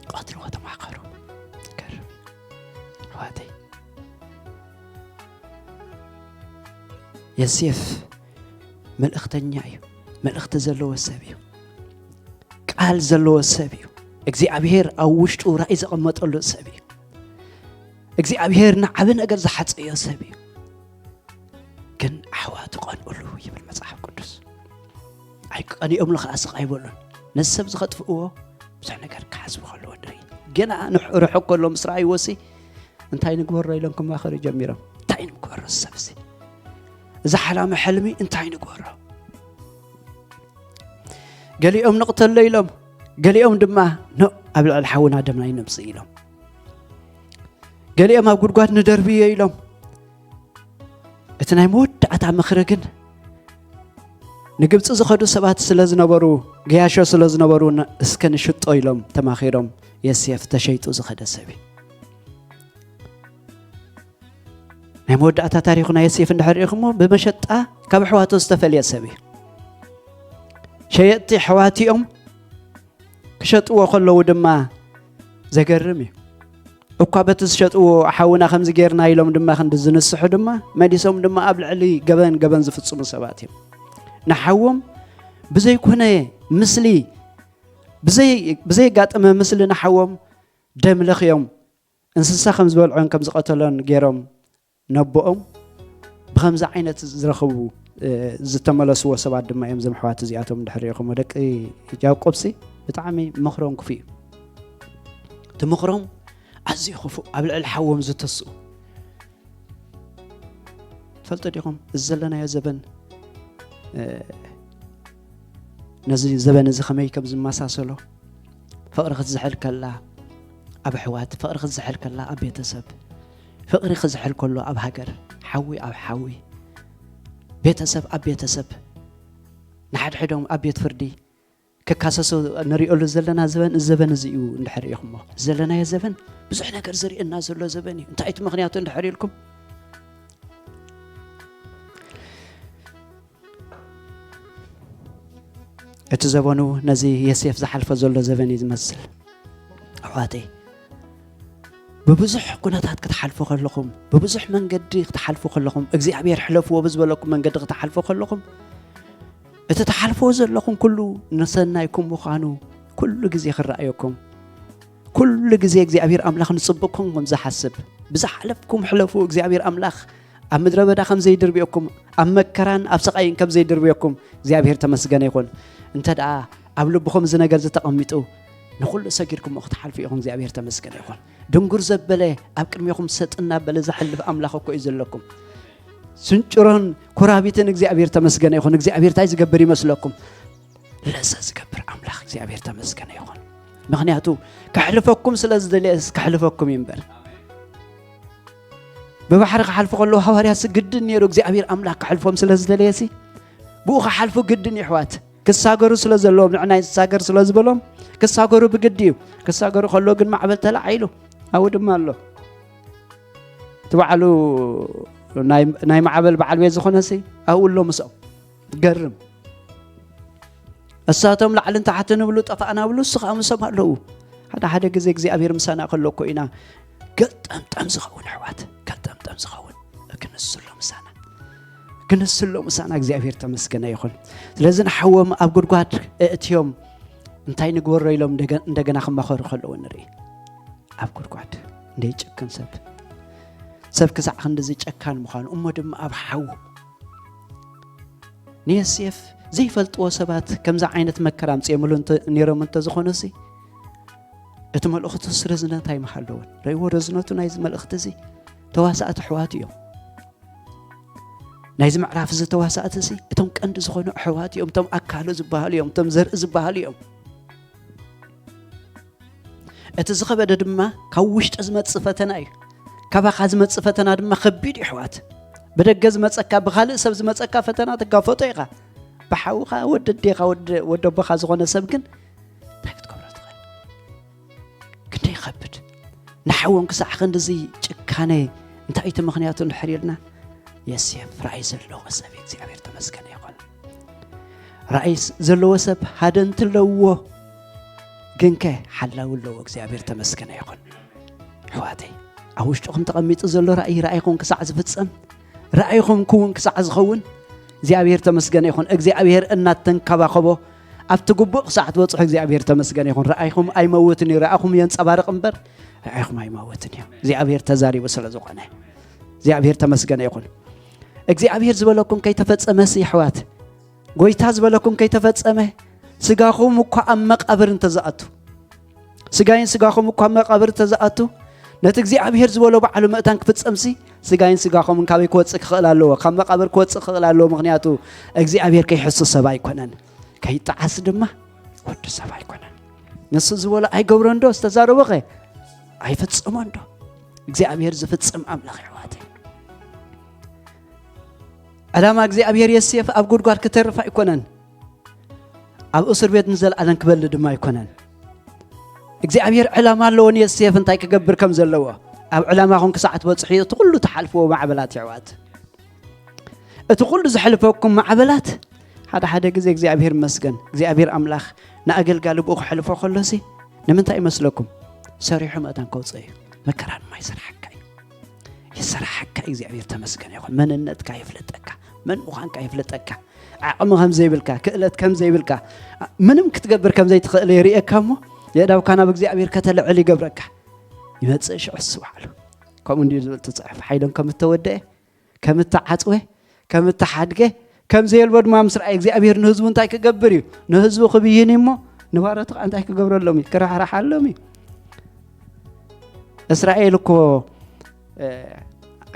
ክቐትልዎ ተማኸሩ። ገርም እዩ። ኣሕዋተይ፣ ዮሴፍ መልእኽተኛ እዩ። መልእኽቲ ዘለዎ ሰብ እዩ። ቃል ዘለዎ ሰብ እዩ። እግዚኣብሔር ኣብ ውሽጡ ራእይ ዘቐመጠሉ ሰብ እዩ። እግዚኣብሔር ንዓቢ ነገር ዝሓጸዮ ሰብ እዩ። ግን ኣሕዋቱ ቀንኡሉ ይብል መጽሓፍ ቅዱስ። ኣይቀኒኦምሉ ከኣ ስቕ ኣይበሉን። ነዚ ሰብ እዚ ከጥፍእዎ ብዙሕ ነገር ክሓስቡ ከለዎ ንርኢ። ገና ንሕ-፣ ርሑቕ ከሎ ምስ ረኣይዎሲ፣ "እንታይ ንግበሮ?" ኢሎም ክማኸሩ ጀሚሮም። "እንታይ ንግበሮ እዚ ሰብ እዚ? እዚ ሓላሚ ሕልሚ እንታይ ንግበሮ?" ገሊኦም ንቕተሎ ኢሎም፣ ገሊኦም ድማ፣ "ኖእ፣ ኣብ ልዕሊ ሓውና ደምና ኣይነምጽእ" ኢሎም። ገሊኦም ኣብ ጉድጓድ ንደርብዮ ኢሎም። እቲ ናይ መወዳእታ ምኽሪ ግን ንግብጺ ዝኸዱ ሰባት ስለ ዝነበሩ፣ ገያሾ ስለ ዝነበሩ፣ ን-፣ እስከ ንሽጦ ኢሎም ተማኺሮም፣ ዮሴፍ ተሸይጡ ዝኸደ ሰብ እዩ። ናይ መወዳእታ ታሪኹ ናይ ዮሴፍ እንድሕር ርኢኹሞ፣ ብመሸጣ ካብ ኣሕዋቱ ዝተፈልየ ሰብ እዩ። ሸየጥቲ ኣሕዋቱ እዮም። ሸጥዎ ከለዉ ድማ ዘገርም እዩ። እኳ በቲ ዝሸጥዎ ሓውና ከምዚ ጌርና ኢሎም ድማ ክንዲ ዝንስሑ ድማ መሊሶም ድማ ኣብ ልዕሊ ገበን ገበን ዝፍጽሙ ሰባት እዮም። ንሓዎም ብዘይኮነ ምስሊ፣ ብዘይ-፣ ብዘየጋጠመ ምስሊ ንሓዎም ደም ለኽዮም እንስሳ ከም ዝበልዖን ከም ዝቐተሎን ገይሮም ነቦኦም ብኸምዚ ዓይነት ዝረኸቡ፣ እ፣ ዝተመለስዎ ሰባት ድማ እዮም። እዞም ኣሕዋት እዚኣቶም እንድሕር ርኢኹም ደቂ ያዕቆብሲ ብጣዕሚ ምኽሮም ክፉእ እዩ። እቲ ምኽሮም ኣዝዩ ክፉእ፣ ኣብ ልዕሊ ሓዎም ዝተስኡ። ትፈልጡ ዲኹም? እዚ ዘለናዮ ዘበን፣ እ፣ ነዚ ዘበን እዚ ከመይ ከም ዝመሳሰሎ፣ ፍቕሪ ክትዝሕል ከላ ኣብ ኣሕዋት፣ ፍቕሪ ክትዝሕል ከላ ኣብ ቤተሰብ፣ ፍቕሪ ክዝሕል ከሎ ኣብ ሃገር፣ ሓዊ ኣብ ሓዊ፣ ቤተሰብ ኣብ ቤተሰብ፣ ንሓድሕዶም ኣብ ቤት ፍርዲ ክካሰሱ ንሪኦሉ ዘለና ዘበን፣ እዚ ዘበን እዚ እዩ። እንድሕር ኢኹሞ፣ ዘለናዮ ዘበን ብዙሕ ነገር ዝርእየና ዘሎ ዘበን እዩ። እንታይ እቲ ምኽንያቱ እንድሕር ኢልኩም፣ እቲ ዘበኑ ነዚ የሴፍ ዝሓልፎ ዘሎ ዘበን እዩ ዝመስል። ኣሕዋተይ፣ ብብዙሕ ኩነታት ክትሓልፉ ከለኹም፣ ብብዙሕ መንገዲ ክትሓልፉ ከለኹም፣ እግዚኣብሔር ሕለፍዎ ብዝበለኩም መንገዲ ክትሓልፉ ከለኹም፣ እቲ ትሓልፍዎ ዘለኹም ኩሉ ንሰናይኩም ምዃኑ ኩሉ ግዜ ክረኣየኩም፣ ኩሉ ግዜ እግዚኣብሔር ኣምላኽ ንጽቡቕኩም ከም ዝሓስብ፣ ብዝሓለፍኩም ሕለፉ፣ እግዚኣብሔር ኣምላኽ ኣብ ምድረ በዳ ከም ዘይድርብየኩም፣ ኣብ መከራን ኣብ ስቓይን ከም ዘይድርብየኩም እግዚኣብሔር ተመስገነ ይኹን። እንተ ደኣ ኣብ ልብኹም እዚ ነገር እዚ ተቐሚጡ፣ ንኹሉ ሰጊድኩሞ ክትሓልፉ ኢኹም። እግዚኣብሔር ተመስገነ ይኹን። ድንጉር ዘበለ ኣብ ቅድሜኹም ሰጥ እናበለ ዝሓልፍ ኣምላኽ እኮ እዩ ዘለኩም። ስንጭሮን ኮራቢትን እግዚኣብሔር ተመስገነ ይኹን። እግዚኣብሔር እንታይ ዝገብር ይመስለኩም? ለዘ ዝገብር ኣምላኽ እግዚኣብሔር ተመስገነ ይኹን። ምኽንያቱ ከሕልፈኩም ስለ ዝደለየስ ከሕልፈኩም እዩ እምበር። ብባሕሪ ክሓልፉ ከለዉ ሃዋርያትሲ ግድን ነይሩ እግዚኣብሔር ኣምላኽ ከሕልፎም ስለ ዝደለየሲ ብኡ ክሓልፉ ግድን እዩ። ኣሕዋት ክሳገሩ ስለ ዘለዎም ንዕናይ ንሳገር ስለ ዝበሎም ክሳገሩ ብግዲ እዩ። ክሳገሩ ከለዉ ግን ማዕበል ተላዒሉ ኣብኡ ድማ ኣሎ። እቲ በዓሉ ናይ፣ ናይ ማዕበል በዓል ቤት ዝኾነሲ ኣብኡ ኣሎ ምስኦም። ገርም። እሳቶም ላዕልን ታሕትን ይብሉ፣ ጠፋእና ይብሉ፣ እሱ ኸዓ ምሶም ኣለዉ። ሓደ ሓደ ግዜ እግዚኣብሔር ምሳና ከሎ እኮ ኢና ገልጠምጠም ዝኸውን፣ ኣሕዋት፣ ገልጠምጠም ዝኸውን። ግን እሱ ኣሎ ምሳና። ግን እሱ ኣሎ ምሳና። እግዚኣብሔር ተመስገነ ይኹን። ስለዚ ንሓዎም ኣብ ጉድጓድ ኣእትዮም እንታይ ንግበሮ ኢሎም እንደገ-፣ እንደገና ክማኸሩ ከለዉ ንርኢ። ኣብ ጉድጓድ እንደ ይጭክን ሰብ፣ ሰብ ክሳዕ ክንድዚ ጨካን ምዃኑ፣ እሞ ድማ ኣብ ሓዉ ንዮሴፍ ዘይፈልጥዎ ሰባት ከምዚ ዓይነት መከራ ኣምጺኦምሉ እንተ-፣ ነይሮም እንተዝኾኑሲ፣ እቲ መልእኽቱስ ርዝነት ኣይምሃለዎን። ረእይዎ ርዝነቱ ናይዚ መልእኽቲ እዚ። ተዋሳእቲ ኣሕዋት እዮም። ናይዚ ምዕራፍ እዚ ተዋሳእቲ እዚ እቶም ቀንዲ ዝኾኑ ኣሕዋት እዮም፣ እቶም ኣካሉ ዝበሃሉ እዮም፣ እቶም ዘርኢ ዝበሃሉ እዮም። እቲ ዝኸበደ ድማ ካብ ውሽጢ ዝመጽእ ፈተና እዩ። ካባኻ ዝመጽእ ፈተና ድማ ከቢድ እዩ፣ ኣሕዋት። ብደገ ዝመጸካ፣ ብኻልእ ሰብ ዝመጸካ ፈተና ትጋፈጦ ኢኻ። ብሓውኻ፣ ወዲ ኣዴኻ፣ ወዲ፣ ወዲ ኣቦኻ ዝኾነ ሰብ ግን እንታይ ክትገብሮ ትኽእል? ክንደይ ይኸብድ። ንሓዎም ክሳዕ ክንድዚ ጭካነ እንታይ እቲ ምኽንያቱ እንድሕር ኢልና፣ ዮሴፍ ራእይ ዘለዎ ሰብ እዩ። እግዚኣብሔር ተመስገነ ይኹን። ራእይ ስ-፣ ዘለዎ ሰብ ሃደንቲ ኣለውዎ፣ ግንከ ሓላዊ ኣለዎ። እግዚኣብሔር ተመስገነ ይኹን። ኣሕዋተይ፣ ኣብ ውሽጥኹም ተቐሚጡ ዘሎ ራእይ፣ ራእይኹም ክሳዕ ዝፍጸም፣ ራእይኹም ክውን ክሳዕ ዝኸውን እግዚኣብሔር ተመስገነ ይኹን። እግዚኣብሔር እናተንከባኸቦ ኣብቲ ግቡእ ክሳዕ ትበጽሑ እግዚኣብሔር ተመስገነ ይኹን። ራእይኹም ኣይመውትን እዩ። ራእይኹም የንጸባርቕ እምበር ራእይኹም ኣይመውትን እዩ። እግዚኣብሔር ተዛሪቡ ስለ ዝኾነ እግዚኣብሔር ተመስገነ ይኹን። እግዚኣብሔር ዝበለኩም ከይተፈጸመሲ ኣሕዋት፣ ጎይታ ዝበለኩም ከይተፈጸመ ስጋኹም እኳ ኣብ መቓብር እንተዝኣቱ፣ ስጋይን ስጋኹም እኳ ኣብ መቓብር እንተዝኣቱ፣ ነቲ እግዚኣብሔር ዝበሎ ባዕሉ ምእታን ክፍጸምሲ፣ ስጋይን ስጋኹምን ካበይ ክወጽእ ክኽእል ኣለዎ? ካብ መቓብር ክወጽእ ክኽእል ኣለዎ። ምኽንያቱ እግዚኣብሔር ከይሕሱ ሰብ ኣይኮነን፣ ከይጠዓስ ድማ ወዲ ሰብ ኣይኮነን። ንሱ ዝበሎ ኣይገብሮን ዶ? ዝተዛረቦ ኸ ኣይፍጽሞን ዶ? እግዚኣብሔር ዝፍጽም ኣምላኽ፣ ኣሕዋተይ። ዕላማ እግዚኣብሔር ዮሴፍ ኣብ ጉድጓድ ክተርፍ ኣይኮነን፣ ኣብ እስር ቤት ንዘለኣለም ክበሊ ድማ ኣይኮነን። እግዚኣብሔር ዕላማ ኣለዎ ንዮሴፍ እንታይ ክገብር ከም ዘለዎ። ኣብ ዕላማኹም ክሳዕ ትበጽሑ እቲ ኩሉ ትሓልፍዎ ማዕበላት፣ ኣሕዋት፣ እቲ ኩሉ ዘሕልፈኩም ማዕበላት ሓደ ሓደ ግዜ እግዚኣብሔር ይመስገን፣ እግዚኣብሔር ኣምላኽ ንኣገልጋሊ ብኡ ክሕልፎ ከሎሲ ንምንታይ ይመስለኩም? ሰሪሑ መእታን ከውፅኦ እዩ። መከራ ድማ ይሰርሓካ እዩ። ይሰርሓካ እዩ። እግዚኣብሔር ተመስገን ይኹን። መንነትካ ይፍለጠካ። መን ምዃንካ ይፍለጠካ። ዓቕሚ ከም ዘይብልካ፣ ክእለት ከም ዘይብልካ፣ ምንም ክትገብር ከም ዘይትኽእል የርእየካ እሞ፣ የእዳውካ ናብ እግዚኣብሔር ከተልዕል ይገብረካ። ይመጽእ ሽዑ እሱ ባዕሉ። ከምኡ እንዲዩ ዝብል ትጽሕፍ። ሓይሎም ከም እተወደአ፣ ከም እተዓጽወ፣ ከም እተሓድገ፣ ከም ዘየልቦ ድማ ምስ ረኣየ እግዚኣብሔር ንህዝቡ እንታይ ክገብር እዩ? ንህዝቡ ክብይን እዩ እሞ፣ ንባሮቱ ኸዓ እንታይ ክገብረሎም እዩ? ክራሕርሓሎም እዩ። እስራኤል እኮ፣ እ፣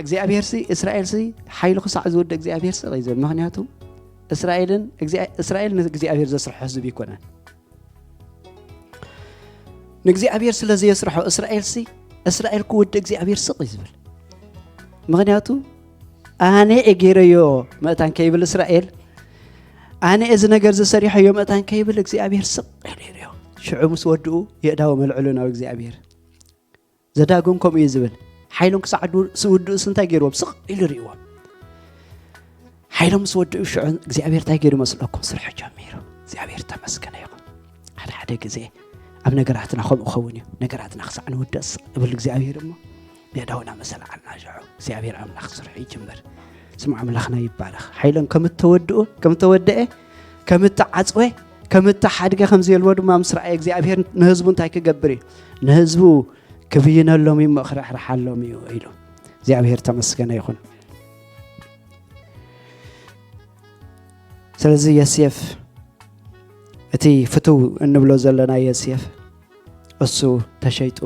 እግዚኣብሔር ሲ፣ እስራኤል ሲ ሓይሉ ክሳዕ ዝውድእ እግዚኣብሔር ስቕ እዩ ዝብል። ምኽንያቱ እስራኤልን፣ እግዚኣብ-፣ እስራኤል ንእግዚኣብሔር ዘስርሖ ህዝቢ ኣይኮነን። ንእግዚኣብሔር ስለ ዘየስርሖ እስራኤል ሲ፣ እስራኤል ክውድእ እግዚኣብሔር ስቕ እዩ ዝብል። ምኽንያቱ ኣነ እየ ገይረዮ መእታን ከይብል እስራኤል፣ ኣነ እዚ ነገር እዚ ሰሪሐዮ መእታን ከይብል እግዚኣብሔር ስቕ ኢሉ ይርእዮ። ሽዑ ምስ ወድኡ የእዳዎም ኣልዕሉ ናብ እግዚኣብሔር። ዘዳግም ከምኡ እዩ ዝብል። ሓይሎም ክሳዕ ዱ-፣ ዝውድኡስ እንታይ ገይርዎም? ስቕ ኢሉ ይርእይዎም። ሓይሎም ምስ ወድኡ ሽዑ እግዚኣብሔር እንታይ ገይሩ መስለኩም? ስርሑ ጀሚሩ። እግዚኣብሔር ተመስገነ ይኹን። ሓደ ሓደ ግዜ ኣብ ነገራትና ከምኡ ክኸውን እዩ። ነገራትና ክሳዕ ንውድእ ስቕ እብል እግዚኣብሔር እሞ፣ የእዳውና ምስ ኣልዓልና ሽዑ እግዚኣብሔር ኣምላኽ ስርሑ ይጅምር። ስም ኣምላኽና ይባረኽ። ሓይሎም ከም እተወድኡ፣ ከም እተወደአ፣ ከም እተዓጽወ፣ ከም እተሓድገ፣ ከም ዘየልቦ ድማ ምስ ረኣየ እግዚኣብሔር ንህዝቡ እንታይ ክገብር እዩ? ንህዝቡ ክብይነሎም እዩ እሞ ክርሕርሓሎም እዩ ኢሉ። እግዚኣብሔር ተመስገነ ይኹን። ስለዚ ዮሴፍ፣ እቲ ፍትው እንብሎ ዘለና ዮሴፍ፣ እሱ ተሸይጡ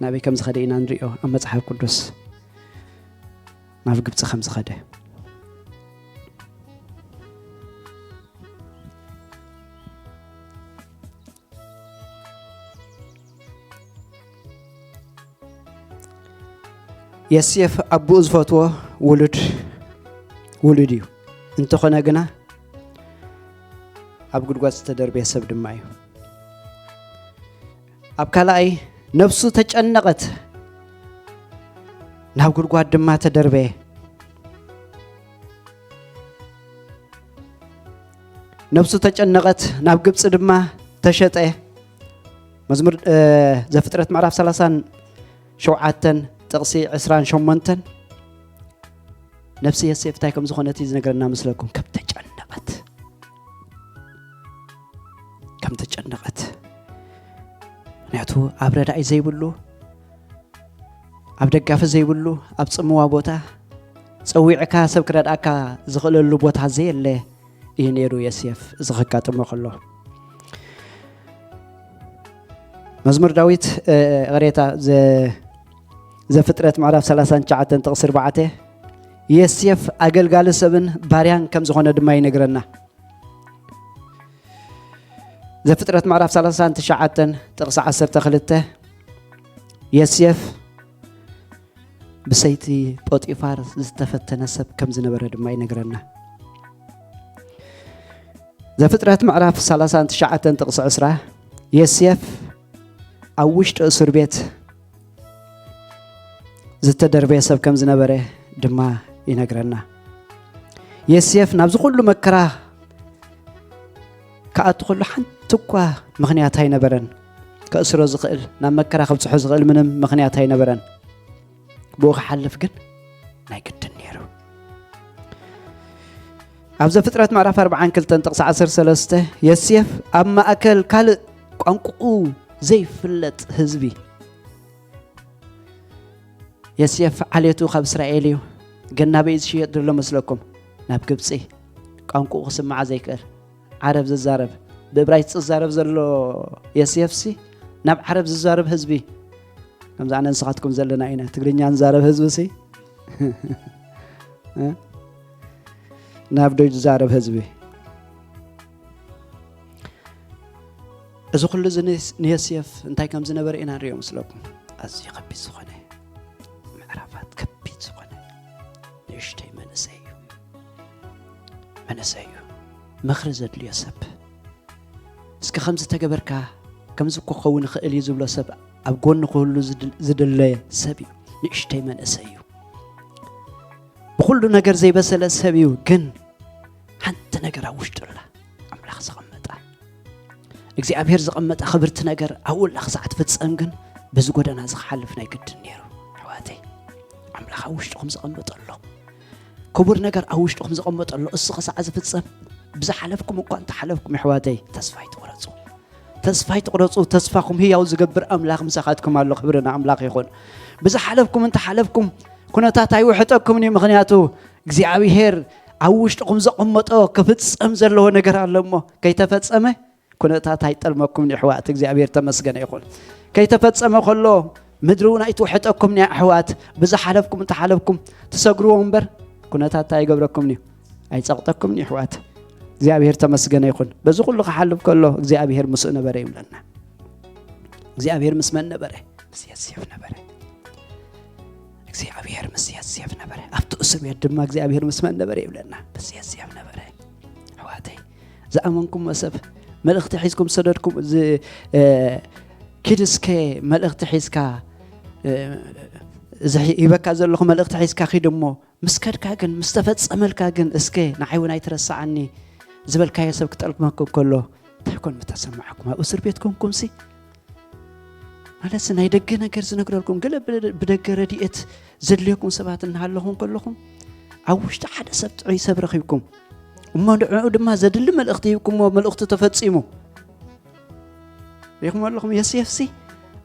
ናበይ ከም ዝኸደ ኢና ንሪኦ ኣብ መጽሓፍ ቅዱስ። ናብ ግብጺ ከም ዝኸደ። ዮሴፍ ኣቦኡ ዝፈትዎ ውሉድ፣ ውሉድ እዩ። እንተኾነ ግና ኣብ ጉድጓድ ዝተደርበየ ሰብ ድማ እዩ። ኣብ ካልኣይ ነፍሱ ተጨነቐት፣ ናብ ጉድጓድ ድማ ተደርበየ። ነፍሱ ተጨነቐት፣ ናብ ግብጺ ድማ ተሸጠ። መዝሙር፣ እ፣ ዘፍጥረት ምዕራፍ ሰላሳን ሸውዓተን ጥቕሲ ዕስራን ሸሞንተን። ነፍሲ ዮሴፍ እንታይ ከም ዝኾነት እዩ ዝነግረና መስለኩም? ከም ተጨነቐት፣ ከም ተጨነቐት። ምኽንያቱ ኣብ ረዳኢ ዘይብሉ፣ ኣብ ደጋፊ ዘይብሉ፣ ኣብ ጽምዋ ቦታ፣ ጸዊዕካ ሰብ ክረድኣካ ዝኽእለሉ ቦታ ዘየለ እዩ ነይሩ ዮሴፍ፣ እዚ ከጋጥሞ ከሎ። መዝሙር ዳዊት፣ እ፣ ይቕሬታ፣ ዘ-፣ ዘፍጥረት ምዕራፍ ሰላሳን ትሽዓተን ጥቕሲ ኣርባዕተ፣ ዮሴፍ ኣገልጋሊ ሰብን ባርያን ከም ዝኾነ ድማ ይነግረና። ዘፍጥረት ምዕራፍ ሰላሳን ትሽዓተን ጥቕሲ ዓሰርተ ክልተ፣ ዮሴፍ ብሰይቲ ጶጢፋር ዝተፈተነ ሰብ ከም ዝነበረ ድማ ይነግረና። ዘፍጥረት ምዕራፍ ሰላሳን ትሽዓተን ጥቕሲ ዕስራ፣ ዮሴፍ ኣብ ውሽጢ እስር ቤት ዝተደርበየ ሰብ ከም ዝነበረ ድማ ይነግረና። ዮሴፍ ናብዚ ኩሉ መከራ ክኣቱ ከሎ ሓንቲ እኳ ምኽንያት ኣይነበረን። ከእስሮ ዝኽእል፣ ናብ መከራ ከብጽሖ ዝኽእል ምንም ምኽንያት ኣይነበረን። ብኡ ክሓልፍ ግን ናይ ግድን ነይሩ። ኣብ ዘፍጥረት ምዕራፍ ኣርባዓን ክልተን ጥቕሲ ዓሰርተ ሰለስተ፣ ዮሴፍ ኣብ ማእከል ካልእ ቋንቋኡ ዘይፍለጥ ህዝቢ። ዮሴፍ ዓሌቱ ካብ እስራኤል እዩ፣ ግን ናበይ ዝሽየጥ ዘሎ መስለኩም? ናብ ግብጺ። ቋንቋኡ ክስማዓ ዘይክእል፣ ዓረብ ዝዛረብ፣ ብእብራይስጥ ዝዛረብ ዘሎ ዮሴፍሲ ናብ ዓረብ ዝዛረብ ህዝቢ፣ ከምዚ ኣነ ንስኻትኩም ዘለና ኢና፣ ትግርኛ ንዛረብ ህዝቢ ሲ እ? ናብ ዶጅ ዝዛረብ ህዝቢ። እዚ ኩሉ እዚ ንስ-፣ ንዮሴፍ እንታይ ከም ዝነበረ ኢና ንሪኦ ምስለኩም። ኣዝዩ ከቢድ ዝኾነ ምዕራፋት፣ ከቢድ ዝኾነ ንእሽተይ መንእሰይ እዩ። መንእሰይ እዩ። ምኽሪ ዘድልዮ ሰብ። እስከ ከምዚ ተገበርካ፣ ከምዚ እኮ ክኸውን ይኽእል እዩ ዝብሎ ሰብ ኣብ ጎኒ ክህሉ ዝድል-፣ ዝድለ ሰብ እዩ። ንእሽተይ መንእሰይ እዩ። ብኹሉ ነገር ዘይበሰለ ሰብ እዩ፣ ግን ሓንቲ ነገር ኣብ ውሽጡ ኣላ፣ ኣምላኽ ዘቐመጣ። እግዚኣብሔር ዘቐመጠ ክብርቲ ነገር ኣብኡ ላ ክሳዕ ትፍጸም ግን በዚ ጎደና እዚ ክሓልፍ ናይ ግድን ነይሩ። ኣሕዋተይ፣ ኣምላኽ ኣብ ውሽጥኹም ዘቐመጠ ኣሎ። ክቡር ነገር ኣብ ውሽጥኹም ዘቐመጠ ኣሎ። እሱ ክሳዕ ዝፍጸም ብዝሓለፍኩም እኳ እንተሓለፍኩም፣ ኣሕዋተይ፣ ተስፋ ኣይትቑረጹ። ተስፋ ኣይትቑረጹ። ተስፋኹም ህያው ዝገብር ኣምላኽ ምሳኻትኩም ኣሎ። ክብሪ ንኣምላኽ ይኹን። ብዝሓለፍኩም እንተሓለፍኩም፣ ኩነታት ኣይውሕጠኩምን እዩ። ምኽንያቱ እግዚኣብሔር ኣብ ውሽጥኹም ዘቐመጦ ክፍጸም ዘለዎ ነገር ኣሎ እሞ፣ ከይተፈጸመ ኩነታት ኣይጠልመኩምን እዩ፣ ኣሕዋት። እግዚኣብሔር ተመስገነ ይኹን። ከይተፈጸመ ከሎ ምድሪ እውን ኣይትውሕጠኩምን እያ፣ ኣሕዋት። ብዝሓለፍኩም እንተሓለፍኩም ትሰግርዎ እምበር፣ ኩነታት እንታይ ኣይገብረኩምን እዩ፣ ኣይጸቕጠኩምን እዩ፣ ኣሕዋት። እግዚኣብሔር ተመስገነ ይኹን። በዚ ኩሉ ክሓልፍ ከሎ እግዚኣብሔር ምስኡ ነበረ ይብለና። እግዚኣብሔር ምስ መን ነበረ? ምስ የሴፍ ነበረ። እግዚኣብሔር ምስ የሴፍ ነበረ። ኣብቲ እስር ቤት ድማ እግዚኣብሔር ምስ መን ነበረ ይብለና? ምስ የሴፍ ነበረ። ኣሕዋተይ፣ ዝኣመንኩሞ ሰብ፣ መልእኽቲ ሒዝኩም ዝሰደድኩም፣ ዝ-፣ እ፣ ኪድ እስከ መልእኽቲ ሒዝካ፣ እ፣ እዚ ሒ-፣ ሂበካ ዘለኹ መልእኽቲ ሒዝካ ኪድ እሞ፣ ምስ ከድካ ግን፣ ምስ ተፈጸመልካ ግን፣ እስከ ንዓይ እውን ኣይትረስዓኒ ዝበልካዮ ሰብ ክጠልመኩም ከሎ፣ እንታይ ኮን ምተሰማዕኩም? ኣብ እስር ቤት ኮንኩምሲ፣ ማለትሲ ናይ ደገ ነገር ዝነግረልኩም፣ ገለ ብ-፣ ብደገ ረድኤት ዘድልየኩም ሰባት እናሃለኹም ከለኹም፣ ኣብ ውሽጢ ሓደ ሰብ ጥዑይ ሰብ ረኺብኩም፣ እሞ ንዕኡ ድማ ዘድሊ መልእኽቲ ሂብኩምዎ፣ መልእኽቱ ተፈጺሙ። ሪኹም ኣለኹም፣ ዮሴፍሲ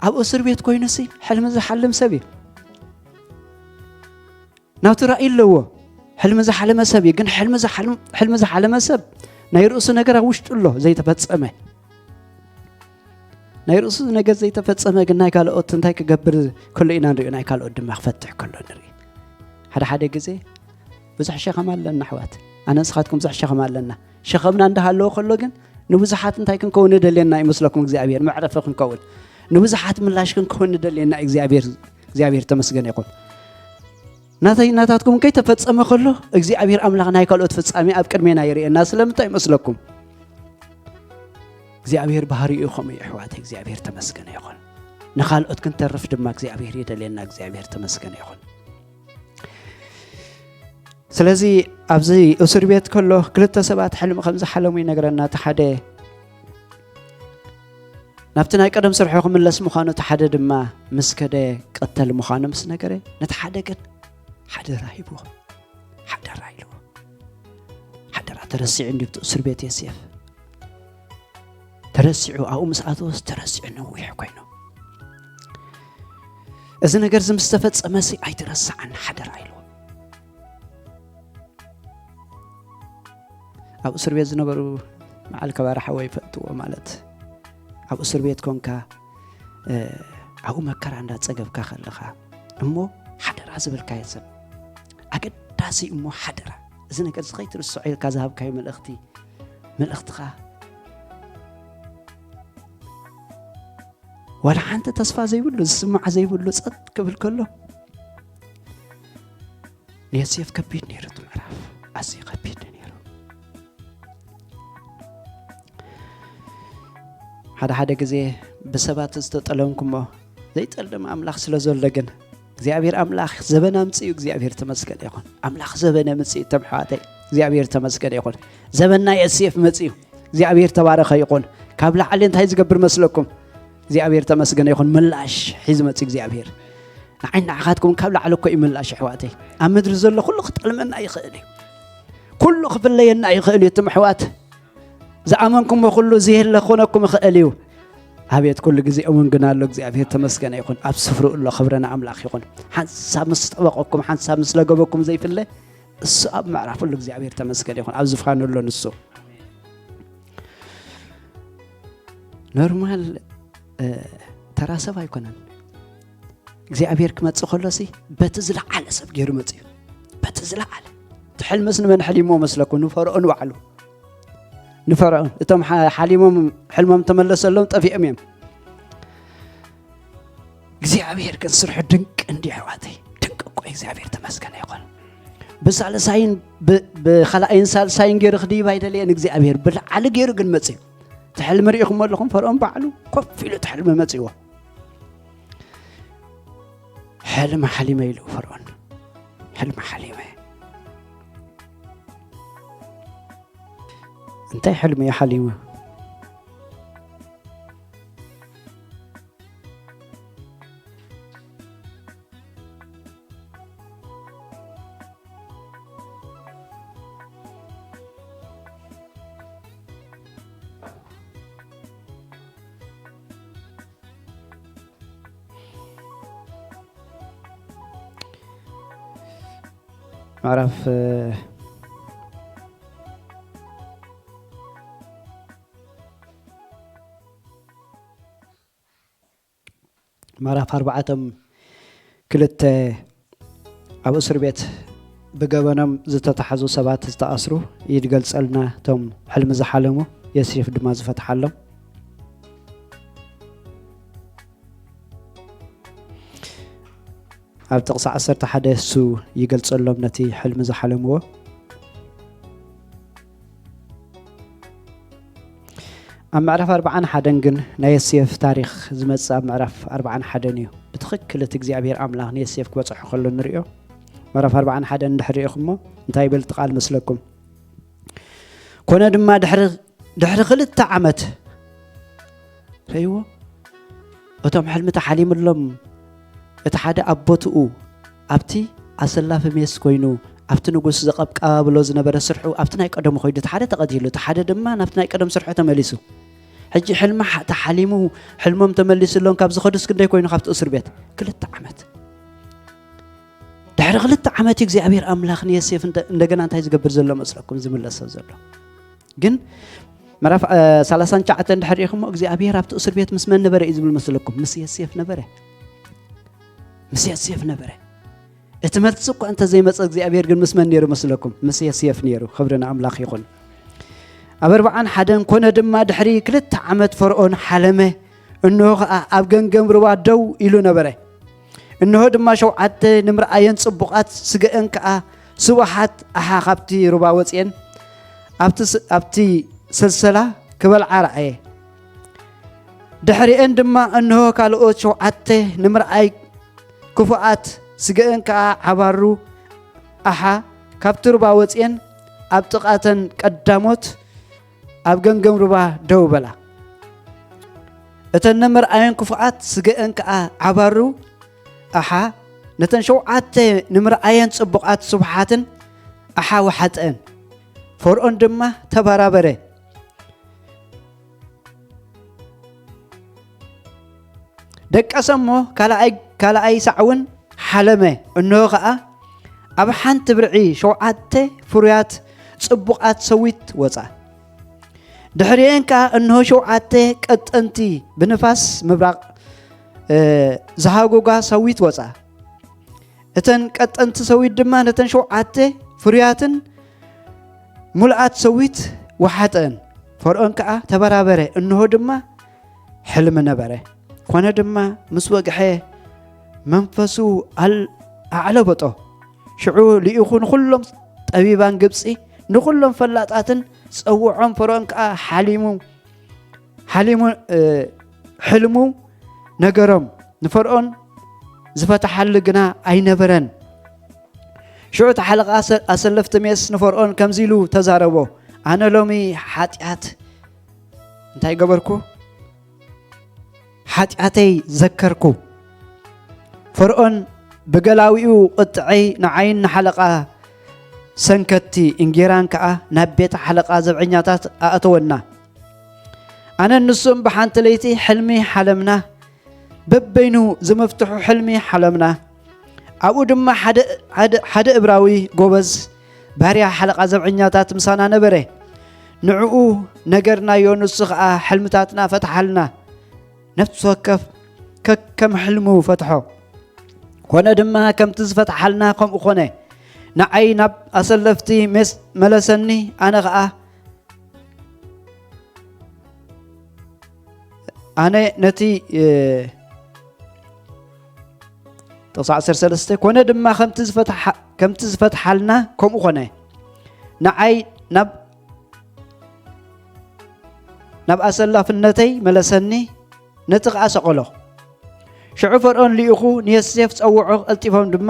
ኣብ እስር ቤት ኮይኑሲ ሕልሚ ዝሓልም ሰብ እዩ። ናቱ ራእይ ኣለዎ። ሕልሚ ዝሓለመ ሰብ እዩ። ግን ሕልሚ ዝሓልም-፣ ሕልሚ ዝሓለመ ሰብ ናይ ርእሱ ነገር ኣብ ውሽጡ ኣሎ፣ ዘይተፈጸመ። ናይ ርእሱ ነገር ዘይተፈጸመ ግን ናይ ካልኦት እንታይ ክገብር ከሎ ኢና ንሪኦ፣ ናይ ካልኦት ድማ ክፈትሕ ከሎ ንርኢ። ሓደ ሓደ ግዜ ብዙሕ ሸኸም ኣለና ኣሕዋት። ኣነ ንስኻትኩም ብዙሕ ሸኸም ኣለና። ሸኸምና እንዳሃለወ ከሎ ግን ንብዙሓት እንታይ ክንከውን ንደልየና ይመስለኩም? እግዚኣብሔር መዕረፊ ክንከውን፣ ንብዙሓት ምላሽ ክንከውን ንደልየና። እግዚኣብሔር፣ እግዚኣብሔር ተመስገነ ይኹን። ናተይ ናታትኩም ከይተፈጸመ ከሎ እግዚኣብሔር ኣምላኽ ናይ ካልኦት ፍጻሜ ኣብ ቅድሜና የርእየና። ስለምንታይ ይመስለኩም? እግዚኣብሔር ባህሪኡ ከምኡ እዩ ኣሕዋተይ። እግዚኣብሔር ተመስገነ ይኹን። ንኻልኦት ክንተርፍ ድማ እግዚኣብሔር ይደልየና። እግዚኣብሔር ተመስገነ ይኹን። ስለዚ ኣብዚ እስር ቤት ከሎ ክልተ ሰባት ሕልሚ ከም ዝሓለሙ ይነግረና። እቲ ሓደ ናብቲ ናይ ቀደም ስርሑ ክምለስ ምዃኑ፣ እቲ ሓደ ድማ ምስ ከደ ቀተል ምዃኑ ምስ ነገረ፣ ነቲ ሓደ ግን ሓደራ ሂብዎ። ሓደራ ኢልዎ። ሓደራ ተረሲዑ እንድዩ እቲ እስር ቤት ዮሴፍ። ተረሲዑ ኣብኡ ምስ ኣተወስ ተረሲዑ ነዊሕ ኮይኑ። እዚ ነገር እዚ ምስ ተፈጸመሲ ኣይትረስዓን ሓደራ ኢልዎ። ኣብ እስር ቤት ዝነበሩ በዓል ከባራ ሓወይ ይፈልጥዎ ማለት ኣብ እስር ቤት ኮንካ፣ እ፣ ኣብኡ መከራ እንዳጸገብካ ከለኻ እሞ ሓደራ ዝበልካዮ ሰብ ኣገዳሲ እሞ ሓደራ። እዚ ነገር እዚ ከይትርስዖ ኢልካ ዝሃብካዮ መልእኽቲ፣ መልእኽትኻ ዋላ ሓንቲ ተስፋ ዘይብሉ፣ ዝስማዕ ዘይብሉ ጸጥ ክብል ከሎ ንዮሴፍ ከቢድ ነይሩ። እቲ ምዕራፍ ኣዝዩ ከቢድ ነይሩ። ሓደ ሓደ ግዜ ብሰባት ዝተጠለምኩሞ ዘይጠልም ኣምላኽ ስለ ዘሎ ግን እግዚኣብሔር ኣምላኽ ዘበን ኣምጽኡ። እግዚኣብሔር ተመስገን ይኹን። ኣምላኽ ዘበነ ምጽኡ። እቶም ኣሕዋተይ እግዚኣብሔር ተመስገን ይኹን። ዘበን ናይ ዮሴፍ መጽኡ። እግዚኣብሔር ተባረኸ ይኹን። ካብ ላዕሊ እንታይ ዝገብር መስለኩም? እግዚኣብሔር ተመስገነ ይኹን። ምላሽ ሒዙ መጽኡ እግዚኣብሔር። ንዓይ ንዓኻትኩም ካብ ላዕሊ እኮ እዩ ምላሽ ኣሕዋተይ። ኣብ ምድሪ ዘሎ ኩሉ ክጠልመና ይኽእል እዩ። ኩሉ ክፍለየና ይኽእል እዩ። እትም ኣሕዋት ዝኣመንኩሞ ኩሉ ዝየለ ክኾነኩም ይኽእል እዩ። ኣቤት ኩሉ ግዜ እውን ግን ኣሎ። እግዚኣብሔር ተመስገነ ይኹን። ኣብ ስፍርኡ ኣሎ። ክብሪ ንኣምላኽ ይኹን። ሓንሳብ ምስ ጠበቐኩም፣ ሓንሳብ ምስ ለገበኩም ዘይፍለ እሱ ኣብ ምዕራፍ ኣሎ። እግዚኣብሔር ተመስገነ ይኹን። ኣብ ዝፋኑ ኣሎ ንሱ። ኖርማል፣ እ፣ ተራ ሰብ ኣይኮነን። እግዚኣብሔር ክመጽእ ከሎሲ በቲ ዝለዓለ ሰብ ገይሩ መጽኡ። በቲ ዝለዓለ። እቲ ሕልምስ ንመን ሓሊሞ መስለኩም? ንፈርኦን ባዕሉ። ንፈርኦን። እቶም ሓ-፣ ሓሊሞም ሕልሞም ተመለሰሎም ጠፊኦም እዮም። እግዚኣብሔር ግን ስርሑ ድንቅ እንዲዩ ኣሕዋተይ። ድንቅ እኮ እዩ። እግዚኣብሔር ተመስገነ ይኹን። ብሳልሳይን ብ-፣ ብኻልኣይን ሳልሳይን ገይሩ ክድይብ ኣይደለየን እግዚኣብሔር። ብላዕሊ ገይሩ ግን መጽኡ። እቲ ሕልሚ ርኢኹሞ ኣለኹም? ፈርኦን ባዕሉ ኮፍ ኢሉ እቲ ሕልሚ መጽእዎ። ሕልሚ ሓሊመ ኢሉ ፈርኦን። ሕልሚ ሓሊመ። እንታይ ሕልሚ እዩ ሓሊሙ? ምዕራፍ ምዕራፍ ኣርባዕቶም ክልተ ኣብ እስር ቤት ብገበኖም ዝተታሕዙ ሰባት ዝተኣስሩ ይገልጸልና። እቶም ሕልሚ ዝሓለሙ የሲፍ ድማ ዝፈትሓሎም። ኣብ ጥቕሲ ዓሰርተ ሓደ እሱ ይገልጸሎም ነቲ ሕልሚ ዝሓለምዎ። ኣብ ምዕራፍ ኣርባዓን ሓደን ግን ናይ የሴፍ ታሪኽ ዝመጽእ ኣብ ምዕራፍ ኣርባዓን ሓደን እዩ። ብትኽክል እቲ እግዚኣብሔር ኣምላኽ ንየሴፍ ክበጽሖ ከሎ ንርእዮ። ምዕራፍ ኣርባዓን ሓደን እንድሕር ርኢኹሞ እንታይ ይብል እቲ ቃል መስለኩም? ኮነ ድማ ድሕሪ ድሕሪ ክልተ ዓመት ረይዎ እቶም ሕልሚ ተሓሊምሎም እቲ ሓደ ኣብ ቦትኡ ኣብቲ ኣሰላፊ ሜስ ኮይኑ ኣብቲ ንጉስ ዘቐብቃብሎ ዝነበረ ስርሑ ኣብቲ ናይ ቀደሙ ኮይዱ እቲ ሓደ ተቐቲሉ እቲ ሓደ ድማ ናብቲ ናይ ቀደም ስርሑ ተመሊሱ። ሕጂ ሕልሚ ሓ- ተሓሊሙ ሕልሞም ተመሊስሎም ካብ ዝኸዱስ ክንደይ ኮይኑ ካብቲ እስር ቤት ክልተ ዓመት። ድሕሪ ክልተ ዓመት እዩ እግዚኣብሔር ኣምላኽ ንየሴፍ እንተ- እንደገና እንታይ ዝገብር ዘሎ መስለኩም ዝምለሶ ዘሎ። ግን ምዕራፍ እ፣ ሰላሳን ትሽዓተን እንድሕር ኢኹሞ እግዚኣብሔር ኣብቲ እስር ቤት ምስ መን ነበረ እዩ ዝብል መስለኩም? ምስ የሴፍ ነበረ። ምስ የሴፍ ነበረ። እቲ መልሲ እኳ እንተ ዘይመፀ እግዚኣብሔር ግን ምስ መን ነይሩ መስለኩም? ምስ የሴፍ ነይሩ። ክብሪ ንኣምላኽ ይኹን። ኣብ ኣርባዓን ሓደን ኮነ ድማ ድሕሪ ክልተ ዓመት ፈርኦን ሓለመ፣ እንሆ ኸዓ ኣብ ገምገም ሩባ ደው ኢሉ ነበረ። እንሆ ድማ ሸውዓተ ንምርኣየን ጽቡቓት ስገአን ከኣ ስቡሓት ኣሓ ካብቲ ሩባ ወጽኤን ኣብቲ ስ- ኣብቲ ሰልሰላ ክበልዓ ረኣየ። ድሕሪኤን ድማ እንሆ ካልኦት ሸውዓተ ንምርኣይ ክፉኣት ስገአን ከኣ ዓባሩ ኣሓ ካብቲ ሩባ ወጽኤን ኣብ ጥቓተን ቀዳሞት ኣብ ገምገም ሩባ ደው በላ። እተን ንምርኣየን ክፉኣት ስገአን ከኣ ዓባሩ ኣሓ ነተን ሸውዓተ ንምርኣየን ጽቡቓት ስቡሓትን ኣሓ ወሓጠን። ፈርኦን ድማ ተበራበረ። ደቀሰ እሞ ካልኣይ ካልኣይ ሳዕ እውን ሓለመ። እንሆ ኸኣ ኣብ ሓንቲ ብርዒ ሸውዓተ ፍሩያት ጽቡቓት ሰዊት ወጻ። ድሕሪኤን ከኣ እንሆ ሸውዓተ ቀጠንቲ ብንፋስ ምብራቕ እ፣ ዝሃጎጋ ሰዊት ወጻ። እተን ቀጠንቲ ሰዊት ድማ ነተን ሸውዓተ ፍሩያትን ሙሉኣት ሰዊት ወሓጠን። ፈርኦን ከኣ ተበራበረ፣ እንሆ ድማ ሕልሚ ነበረ። ኮነ ድማ ምስ ወግሐ መንፈሱ ኣል- ኣዕለበጦ። ሽዑ ልኢኹ ንኹሎም ጠቢባን ግብጺ ንኹሎም ፈላጣትን ጸውዖም። ፈርኦን ከኣ ሓሊሙ ሓሊሙ እ፣ ሕልሙ ነገሮም። ንፈርኦን ዝፈትሓሉ ግና ኣይነበረን። ሽዑ እቲ ሓለቓ ኣሰ- ኣሰለፍቲ ሜስ ንፈርኦን ከምዚ ኢሉ ተዛረቦ፣ ኣነ ሎሚ ሓጢኣት እንታይ ገበርኩ? ሓጢኣተይ ዘከርኩ። ፈርኦን ብገላዊኡ ቁጥዐይ ንዓይን ንሓለቓ ሰንከቲ እንጌራን ከኣ ናብ ቤት ሓለቓ ዘብዐኛታት ኣእተወና። ኣነን ንሱን ብሓንቲ ለይቲ ሕልሚ ሓለምና፣ በበይኑ ዝምፍትሑ ሕልሚ ሓለምና። ኣብኡ ድማ ሓደ ሓደ- ሓደ እብራዊ ጎበዝ ባርያ ሓለቓ ዘብዐኛታት ምሳና ነበረ። ንዕኡ ነገርናዮ፣ ንሱ ኸኣ ሕልምታትና ፈትሓልና። ነፍሲ ወከፍ ከከም ሕልሙ ፈትሖ። ኮነ ድማ ከምቲ ዝፈትሓልና ከምኡ ኮነ። ንዓይ ናብ ኣሰለፍቲ ሜስ መለሰኒ፣ ኣነ ኸኣ ኣነ ነቲ እ፣ ጥቕሲ ዓሰርተ ሰለስተ ኮነ ድማ ከምቲ ዝፈትሓ- ከምቲ ዝፈትሓልና ከምኡ ኮነ። ንዓይ ናብ ናብ ኣሰላፍነተይ መለሰኒ፣ ነቲ ኸኣ ሰቐሎ። ሽዑ ፈርኦን ልኢኹ ንዮሴፍ ጸውዖ፣ ቀልጢፎም ድማ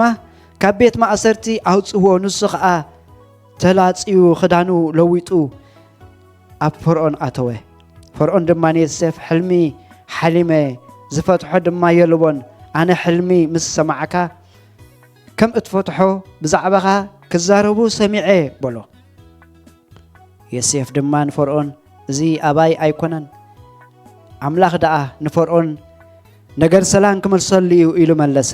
ካብ ቤት ማእሰርቲ ኣውጽዎ። ንሱ ኸኣ ተላጽዩ ክዳኑ ለዊጡ ኣብ ፈርኦን ኣተወ። ፈርኦን ድማ ንዮሴፍ፣ ሕልሚ ሓሊመ፣ ዝፈትሖ ድማ የልቦን። ኣነ ሕልሚ ምስ ሰማዕካ ከም እትፈትሖ ብዛዕባኻ ክዛረቡ ሰሚዐ በሎ። ዮሴፍ ድማ ንፈርኦን፣ እዚ ኣባይ ኣይኮነን፣ ኣምላኽ ደኣ ንፈርኦን ነገር ሰላም ክመልሰሉ እዩ ኢሉ መለሰ።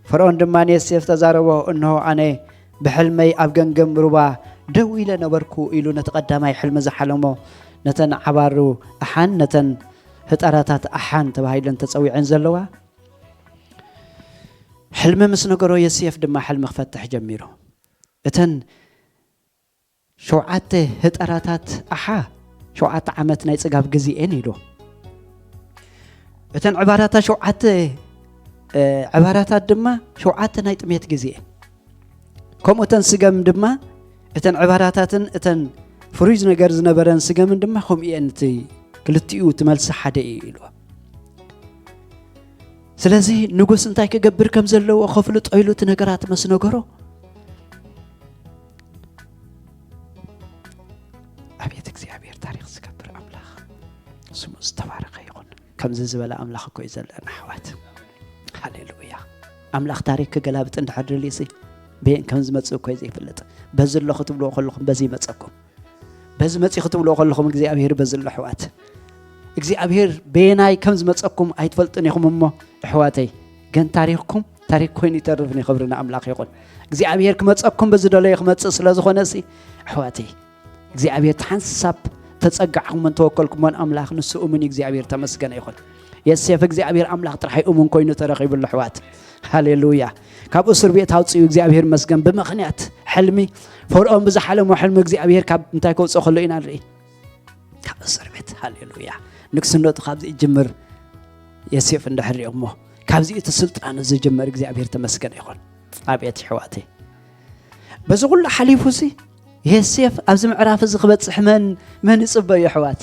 ፈርኦን ድማ ንዮሴፍ ተዛረቦ፣ እንሆ ኣነ ብሕልመይ ኣብ ገምገም ሩባ ደው ኢለ ነበርኩ ኢሉ ነቲ ቀዳማይ ሕልሚ ዝሓለሞ፣ ነተን ዓባሩ ኣሓን ነተን ህጠራታት ኣሓን ተባሂለን ተጸዊዐን ዘለዋ ሕልሚ ምስ ነገሮ፣ ዮሴፍ ድማ ሕልሚ ክፈትሕ ጀሚሩ። እተን ሸውዓተ ህጠራታት ኣሓ ሸውዓተ ዓመት ናይ ጽጋብ ግዜ እየን ኢሉ። እተን ዕባራታት ሸውዓተ፣ እ፣ ዕባራታት ድማ ሸውዓተ ናይ ጥሜት ግዜ እየን። ከምኡ እተን ስገም ድማ፣ እተን ዕባራታትን እተን ፍሩይ ነገር ዝነበረን ስገምን ድማ ከምኡ እየን፣ እቲ ክልቲኡ እቲ መልሲ ሓደ እዩ ኢሉ። ስለዚ ንጉስ እንታይ ክገብር ከም ዘለዎ ከፍልጦ ኢሉ እቲ ነገራት ምስ ነገሮ፣ ኣቤት እግዚኣብሔር ታሪኽ ዝገብር ኣምላኽ ስሙ ዝተባረኸ ይኹን። ከምዚ ዝበለ ኣምላኽ እኮ እዩ ዘለና ኣሕዋት። ሃሌሉያ። ኣምላኽ ታሪኽ ክገላብጥ እንድሕር ደልዩሲ በየን ከም ዝመጽእ እኮ እዩ ዘይፍለጥ። በዚ ኣሎ ክትብልዎ ከለኹም በዚ ይመጸኩም። በዚ መጺ ክትብልዎ ከለኹም እግዚኣብሔር በዚ ኣሎ ኣሕዋት። እግዚኣብሔር በየናይ ከም ዝመጸኩም ኣይትፈልጡን ኢኹም እሞ ኣሕዋተይ፣ ግን ታሪኽኩም ታሪኽ ኮይኑ ይተርፍ። ንኽብሪ ንኣምላኽ ይኹን። እግዚኣብሔር ክመጸኩም ብዝደለዮ ክመጽእ ስለ ዝኾነ ሲ ኣሕዋተይ እግዚኣብሔር እቲ ሓንሳብ ተጸጋዕኩሞን ተወከልኩሞን ኣምላኽ ንሱ እሙን እዩ። እግዚኣብሔር ተመስገነ ይኹን። የሴፍ እግዚኣብሔር ኣምላኽ ጥራሕ እሙን ኮይኑ ተረኺቡሉ ኣሕዋት። ሃሌሉያ። ካብ እስር ቤት ኣውፅኡ እግዚኣብሔር መስገን ብምኽንያት ሕልሚ ፈርዖን ብዝሓለሞ ሕልሚ እግዚኣብሔር ካብ እንታይ ከውፅኦ ከሎ ኢና ንርኢ። ካብ እስር ቤት ሃሌሉያ። ንግስነቱ ካብዚ ይጅምር። የሴፍ እንድሕር ሪኦ እሞ ካብዚ እቲ ስልጣኑ ዝጅመር እግዚኣብሔር ተመስገነ ይኹን። ኣብየት ኣሕዋተይ በዚ ኩሉ ሓሊፉ ሲ የሴፍ ኣብዚ ምዕራፍ እዚ ክበፅሕ መን መን ይፅበዩ ኣሕዋት?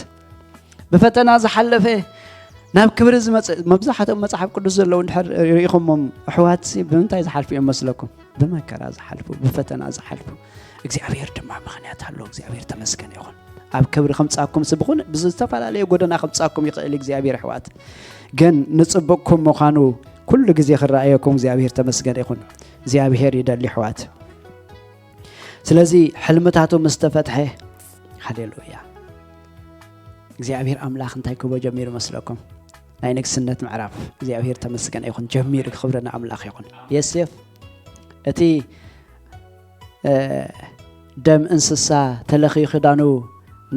ብፈተና ዝሓለፈ ናብ ክብሪ ዝመፀ መብዛሕትኦም መፅሓፍ ቅዱስ ዘለዉ እንድሕር ርኢኹሞም ኣሕዋት ሲ ብምንታይ ዝሓልፉ እዮም መስለኩም? ብመከራ ዝሓልፉ ብፈተና ዝሓልፉ እግዚኣብሔር ድማ ምኽንያት ኣለዎ። እግዚኣብሔር ተመስገነ ይኹን። ኣብ ክብሪ ከምፃኩም ሲ ብኹን ብዝተፈላለየ ጎደና ከምፃኩም ይኽእል እግዚኣብሔር ኣሕዋት ግን ንፅቡቅኩም ምዃኑ ኩሉ ግዜ ክረኣየኩም እግዚኣብሔር ተመስገነ ይኹን። እግዚኣብሔር ይደሊ ኣሕዋት። ስለዚ ሕልምታቱ ምስ ተፈትሐ ሃሌሉያ እግዚኣብሔር ኣምላኽ እንታይ ክቦ ጀሚሩ መስለኩም? ናይ ንግስነት ምዕራፍ እግዚኣብሔር ተመስገነ ይኹን ጀሚሩ። ክብሪ ንኣምላኽ ይኹን። የሴፍ እቲ ደም እንስሳ ተለኽዩ ክዳኑ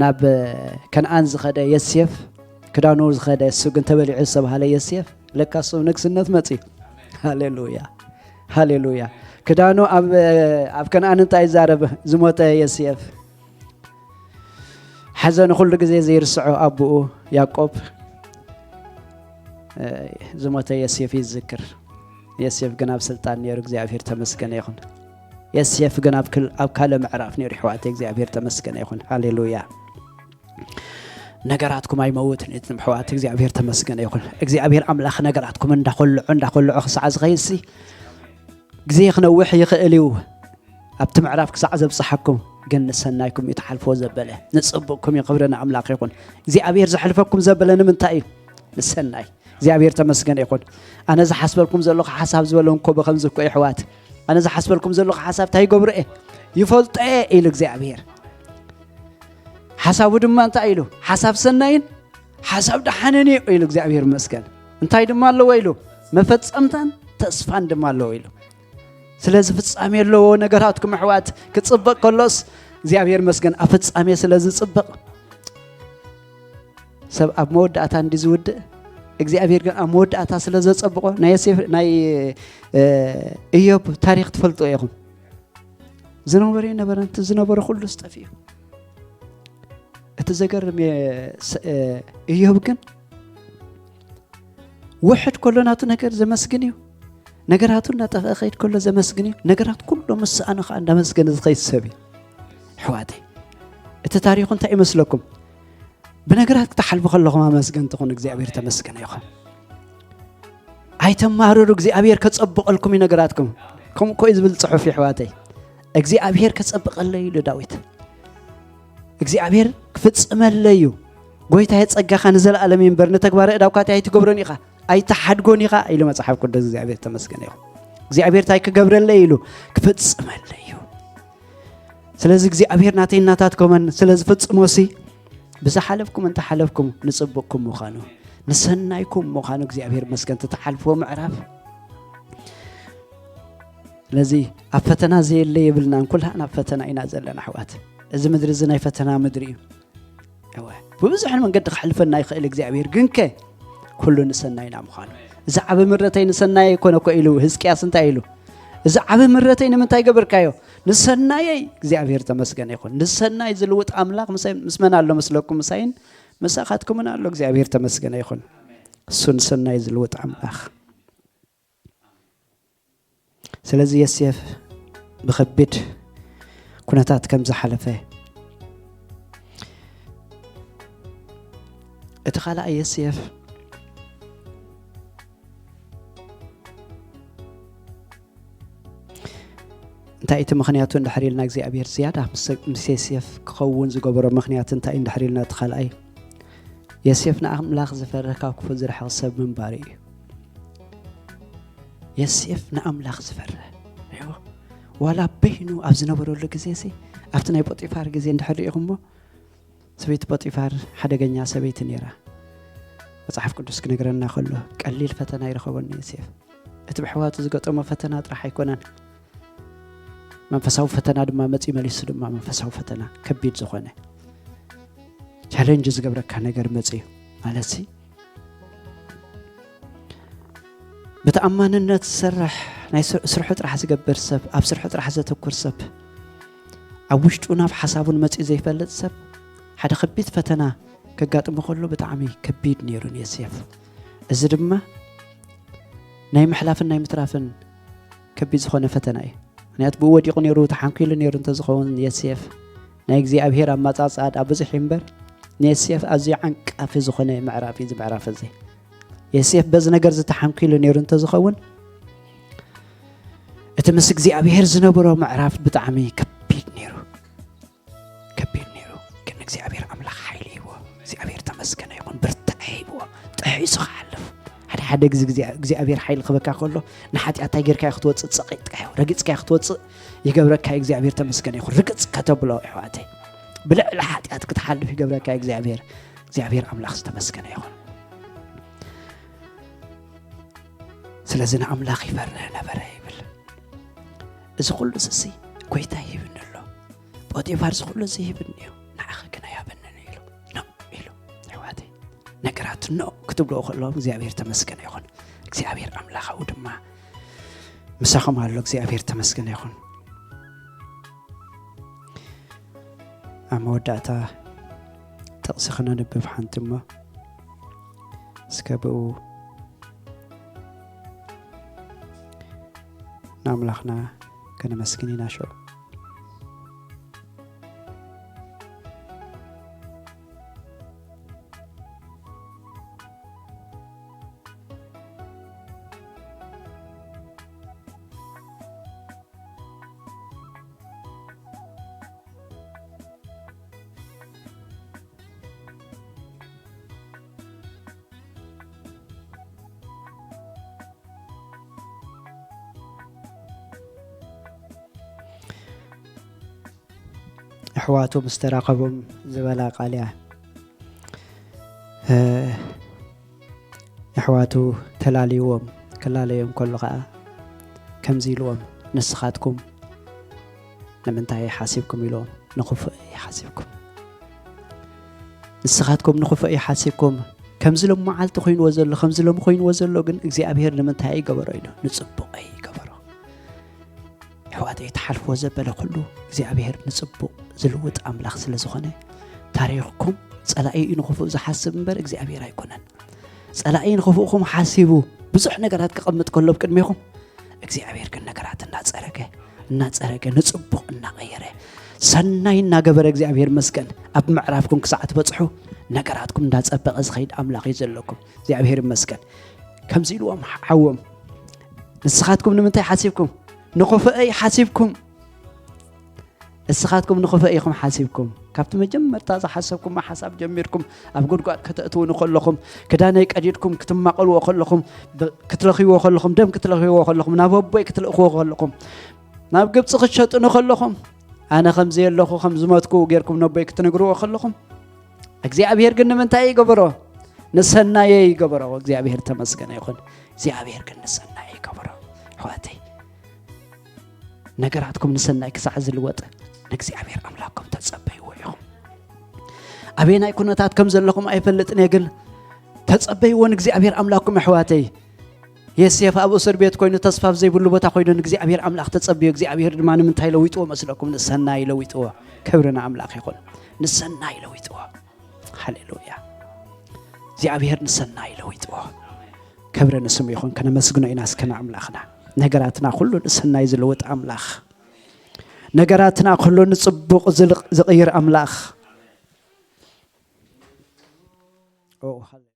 ናብ ከነኣን ዝኸደ የሴፍ ክዳኑ ዝኸደ እሱ ግን ተበሊዑ ዝተባሃለ የሴፍ ለካ እሱ ንግስነት መፅዩ። ሃሌሉያ ሃሌሉያ። ክዳኑ ኣብ ከነኣን እንታይ ይዛረብ? ዝሞተ የሴፍ ሓዘኑ ኩሉ ግዜ ዘይርስዖ ኣቦኡ ያዕቆብ ዝሞተ የሴፍ ይዝክር። የሴፍ ግን ኣብ ስልጣን ነይሩ እግዚኣብሔር ተመስገነ ይኹን። የሴፍ ግን ኣብ ካልእ ምዕራፍ ነይሩ ኣሕዋት እግዚኣብሔር ተመስገነ ይኹን። ሃሌሉያ። ነገራትኩም ኣይመውትን እትም ኣሕዋት እግዚኣብሔር ተመስገነ ይኹን። እግዚኣብሔር ኣምላኽ ነገራትኩም እንዳኮልዖ እንዳኮልዖ ክሳዕ ዝኸይድሲ ግዜ ክነውሕ ይኽእል እዩ። ኣብቲ ምዕራፍ ክሳዕ ዘብፅሓኩም ግን ንሰናይኩም እዩ ትሓልፎ ዘበለ ንፅቡቅኩም እዩ። ክብሪ ንኣምላኽ ይኹን። እግዚኣብሔር ዘሕልፈኩም ዘበለ ንምንታይ እዩ? ንሰናይ። እግዚኣብሔር ተመስገን ይኹን። ኣነ ዝሓስበልኩም ዘለኹ ሓሳብ ዝበሎም ኮቦ ከምዚ እኮ ይሕዋት ኣነ ዝሓስበልኩም ዘለኹ ሓሳብ እንታይ ይገብሮ እየ ይፈልጦ እየ ኢሉ እግዚኣብሔር። ሓሳቡ ድማ እንታይ ኢሉ? ሓሳብ ሰናይን ሓሳብ ደሓንን እዩ ኢሉ እግዚኣብሔር መስገን። እንታይ ድማ ኣለዎ ኢሉ? መፈጸምታን ተስፋን ድማ ኣለዎ ኢሉ። ስለዚ ፍጻሜ ኣለዎ ነገራትኩም ኣሕዋት። ክጽበቕ ከሎስ እግዚኣብሔር መስገን ኣብ ፍጻሜ ስለ ዝጽበቕ ሰብ ኣብ መወዳእታ እንዲ ዝውድእ እግዚኣብሔር ግን ኣብ መወዳእታ ስለ ዘጸብቖ ናይ ዮሴፍ ናይ እዮብ ታሪኽ ትፈልጥዎ ኢኹም። ዝነበረ የነበረ እቲ ዝነበረ ኩሉ ዝጠፍኡ እቲ ዘገርም እዮብ ግን ውሕድ ከሎ ናቱ ነገር ዘመስግን እዩ። ነገራቱ እንዳጠፍአ ከይድ ከሎ ዘመስግን እዩ። ነገራት ኩሎ ምስ ሰኣኑ ከዓ እንዳመስገነ ዝኸይድ ሰብ እዩ። ኣሕዋተይ እቲ ታሪኹ እንታይ ይመስለኩም? ብነገራት ክትሓልፉ ከለኹም ኣመስገንቲ ኩኑ እግዚኣብሔር ተመስገነ ይኹን። ኣይተማርሩ እግዚኣብሔር ከፀብቐልኩም እዩ ነገራትኩም። ከምኡ እኮ እዩ ዝብል ፅሑፍ የሕዋተይ። እግዚኣብሔር ከፀብቐለይ ኢሉ ዳዊት እግዚኣብሔር ክፍፅመለይ እዩ። ጎይታየ ጸጋኻ ንዘለኣለም እዩ እምበር ንተግባረ እዳውካትይ ኣይትገብሮን ኢኻ ኣይትሓድጎን ኢኻ ኢሉ መጽሓፍ ቅዱስ። እግዚኣብሔር ተመስገነ ይኹን። እግዚኣብሔር እንታይ ክገብረለይ ኢሉ ክፍጽመለይ እዩ። ስለዚ እግዚኣብሔር ናተይ እናታትኮመን ስለ ዝፍጽሞሲ ብዝሓለፍኩም እንተሓለፍኩም ንጽቡቕኩም ምዃኑ ንሰናይኩም ምዃኑ እግዚኣብሔር መስገን ትትሓልፍዎ ምዕራፍ ስለዚ ኣብ ፈተና ዘየለ የብልናን፣ ኩላህና ኣብ ፈተና ኢና ዘለና ኣሕዋት። እዚ ምድሪ እዚ ናይ ፈተና ምድሪ እዩ። እወ፣ ብብዙሕ መንገዲ ክሕልፈና ይኽእል እግዚኣብሔር፣ ግንከ ኩሉ ንሰናይና ምዃኑ። እዚ ዓቢ ምረተይ ንሰናየይ ይኮነ እኮ ኢሉ ህዝቅያስ እንታይ ኢሉ? እዚ ዓቢ ምረተይ ንምንታይ ገበርካዮ? ንሰናየይ። እግዚኣብሔር ተመስገነ ይኹን። ንሰናይ ዝልውጥ ኣምላኽ ምሳይ-፣ ምስ መን ኣሎ መስለኩም? ምሳይን ምሳኻትኩምን ኣሎ። እግዚኣብሔር ተመስገነ ይኹን። እሱ ንሰናይ ዝልውጥ ኣምላኽ። ስለዚ የሴፍ ብኸቢድ ኩነታት ከም ዝሓለፈ፣ እቲ ካልኣይ የሴፍ እንታይ እቲ ምኽንያቱ እንድሕር ኢልና እግዚኣብሔር ዝያዳ ምስ፣ ምስ የሴፍ ክኸውን ዝገበሮ ምኽንያት እንታይ እንድሕር ኢልና እቲ ካልኣይ የሴፍ ንኣምላኽ ዝፈርህ ካብ ክፉእ ዝርሕቕ ሰብ ምንባሩ እዩ። የሴፍ ንኣምላኽ ዝፈርህ እዩ። ዋላ በይኑ ኣብ ዝነበረሉ ግዜ ሲ ኣብቲ ናይ ጶጢፋር ግዜ እንድሕር ሪኢኹሞ ሰበይቲ ጶጢፋር ሓደገኛ ሰበይቲ ነይራ። መጽሓፍ ቅዱስ ክነግረና ከሎ ቀሊል ፈተና ይረኸበኒ ዮሴፍ። እቲ ብሕዋቱ ዝገጠሞ ፈተና ጥራሕ ኣይኮነን። መንፈሳዊ ፈተና ድማ መጺኡ መሊሱ ድማ መንፈሳዊ ፈተና ከቢድ ዝኾነ ቻሌንጅ ዝገብረካ ነገር መጺኡ ማለት ሲ ብተኣማንነት ዝሰርሕ ናይ ስር-፣ ስርሑ ጥራሕ ዝገብር ሰብ፣ ኣብ ስርሑ ጥራሕ ዘተኩር ሰብ፣ ኣብ ውሽጡ ናብ ሓሳቡን መጺኡ ዘይፈልጥ ሰብ ሓደ ከቢድ ፈተና ከጋጥሞ ከሎ ብጣዕሚ ከቢድ ነይሩ ንዮሴፍ። እዚ ድማ ናይ ምሕላፍን ናይ ምትራፍን ከቢድ ዝኾነ ፈተና እዩ። ምኽንያቱ ብኡ ወዲቑ ነይሩ፣ ተሓንኪሉ ነይሩ እንተዝኸውን ዮሴፍ ናይ እግዚኣብሔር ኣመጻጽኣ ኣብ ብዙሕ እዩ እምበር ንዮሴፍ ኣዝዩ ዓንቃፊ ዝኾነ ምዕራፍ እዩ እዚ ምዕራፍ እዚ። ዮሴፍ በዚ ነገር ዝተሓንኪሉ ነይሩ እንተዝኸውን እቲ ምስ እግዚኣብሔር ዝነበሮ ምዕራፍ ብጣዕሚ ከቢድ ነይሩ። ከቢድ ነይሩ። ግን እግዚኣብሔር ኣምላኽ ሓይሊ ሂብዎ። እግዚኣብሔር ተመስገነ ይኹን። ብርታዐ ሂብዎ። ጥሒሱ ክሓልፍ። ሓደ ሓደ ግዜ እግዚኣብ-፣ እግዚኣብሔር ሓይሊ ክበካ ከሎ ንሓጢኣት እንታይ ጌርካዮ ክትወፅእ፣ ፀቒጥካዮ፣ ረጊፅካዮ ክትወፅእ ይገብረካ እዩ። እግዚኣብሔር ተመስገነ ይኹን። ርግፅ ከተብሎ ኣሕዋተይ። ብልዕሊ ሓጢኣት ክትሓልፍ ይገብረካ እዩ እግዚኣብሔር። እግዚኣብሔር ኣምላኽ ዝተመስገነ ይኹን። ስለዚ ንኣምላኽ ይፈርህ ነበረ ይብል። እዚ ኩሉ እዚ ጎይታ ይህብኒ ኣሎ። ጶጢፋር እዚ ኩሉ እዚ ይህብኒ እዩ። ንዓኺ ግን ኣይሃበንን እዩ ኢሉ። ኖ ኢሉ። ኣሕዋተይ፣ ነገራት ኖ ክትብልዎ ከለኹም እግዚኣብሔር ተመስገነ ይኹን። እግዚኣብሔር ኣምላኻዊ ድማ ምሳኹም ኣሎ። እግዚኣብሔር ተመስገነ ይኹን። ኣብ መወዳእታ ጥቕሲ ክነንብብ ሓንቲ እሞ እስከ ብኡ ንኣምላኽና ከነመስግን ኢና ሽዑ። ኣሕዋቱ ምስ ተራኸቦም ዝበላ ቃል እያ። እ፣ ኣሕዋቱ ተላልይዎም፣ ክላለዮም ከሎ ኸዓ ከምዚ ኢልዎም፣ "ንስኻትኩም ንምንታይ ሓሲብኩም?" ኢልዎም፣ "ንኽፉእ ሓሲብኩም። ንስኻትኩም ንኽፉእ ሓሲብኩም። ከምዚ ሎም መዓልቲ ኮይንዎ ዘሎ፣ ከምዚ ሎም ኮይንዎ ዘሎ ግን እግዚኣብሔር ንምንታይ ኣይገበሮ?" ኢሉ፣ "ንጽቡቕ ኣይገበሮ።" ኣሕዋተይ፣ ትሓልፍዎ ዘበለ ኩሉ እግዚኣብሔር ንጽቡቕ ዝልውጥ ኣምላኽ ስለ ዝኾነ፣ ታሪኽኩም ጸላኢ እዩ ንኽፉእ ዝሓስብ እምበር እግዚኣብሔር ኣይኮነን። ጸላኢ ንኽፉእኩም ሓሲቡ ብዙሕ ነገራት ክቐምጥ ከሎ ኣብ ቅድሜኹም፣ እግዚኣብሔር ግን ነገራት እናጸረገ፣ እናጸረገ፣ ንጽቡቕ እናቐየረ፣ ሰናይ እናገበረ፣ እግዚኣብሔር ይመስገን፣ ኣብ ምዕራፍኩም ክሳዕ ትበጽሑ ነገራትኩም እንዳጸበቐ ዝኸይድ ኣምላኽ እዩ ዘለኩም። እግዚኣብሔር ይመስገን። ከምዚ ኢልዎም ሓዎም፣ "ንስኻትኩም ንምንታይ ሓሲብኩም? ንኽፉእይ ሓሲብኩም። ንስኻትኩም ንኽፉእ ኢኹም ሓሲብኩም። ካብቲ መጀመርታ ዝሓሰብኩሞ ሓሳብ ጀሚርኩም፣ ኣብ ጉድጓድ ከተእትዉኒ ከለኹም፣ ክዳነይ ቀዲድኩም ክትማቐልዎ ከለኹም፣ ብ-፣ ክትለኽይዎ ከለኹም፣ ደም ክትለኽይዎ ከለኹም፣ ናብ ኣቦይ ክትልእኽዎ ከለኹም፣ ናብ ግብጺ ክትሸጡኒ ከለኹም፣ ኣነ ከም ዘየለኹ፣ ከም ዝሞትኩ ጌርኩም ነቦይ ክትነግርዎ ከለኹም፣ እግዚኣብሔር ግን ንምንታይ ይገበሮ? ንሰናየይ ይገበሮ። እግዚኣብሔር ተመስገነ ይኹን። እግዚኣብሔር ግን ንሰናየይ ይገበሮ። ኣሕዋተይ፣ ነገራትኩም ንሰናይ ክሳዕ ዝልወጥ ንእግዚኣብሔር ኣምላኽኩም ተጸበይዎ ኢኹም። ኣበየናይ ኩነታት ከም ዘለኹም ኣይፈልጥን እየ፣ ግን ተጸበይዎ ንእግዚኣብሔር ኣምላኽኩም ኣሕዋተይ። የሴፍ ኣብ እስር ቤት ኮይኑ ተስፋ ኣብ ዘይብሉ ቦታ ኮይኑ ንእግዚኣብሔር ኣምላኽ ተጸብዮ፣ እግዚኣብሔር ድማ ንምንታይ ለዊጥዎ መስለኩም? ንሰናይ ለዊጥዎ። ክብሪ ንኣምላኽ ይኹን። ንሰናይ ለዊጥዎ። ሃሌሉያ። እግዚኣብሔር ንሰናይ ለዊጥዎ። ክብሪ ንስሙ ይኹን። ከነመስግኖ ኢና እስከ ንኣምላኽና። ነገራትና ኩሉ ንሰናይ ዝለውጥ ኣምላኽ፣ ነገራትና ኩሉ ንጽቡቕ ዝልቕ- ዝቕይር ኣምላኽ። ኦ፣ ሃሌ-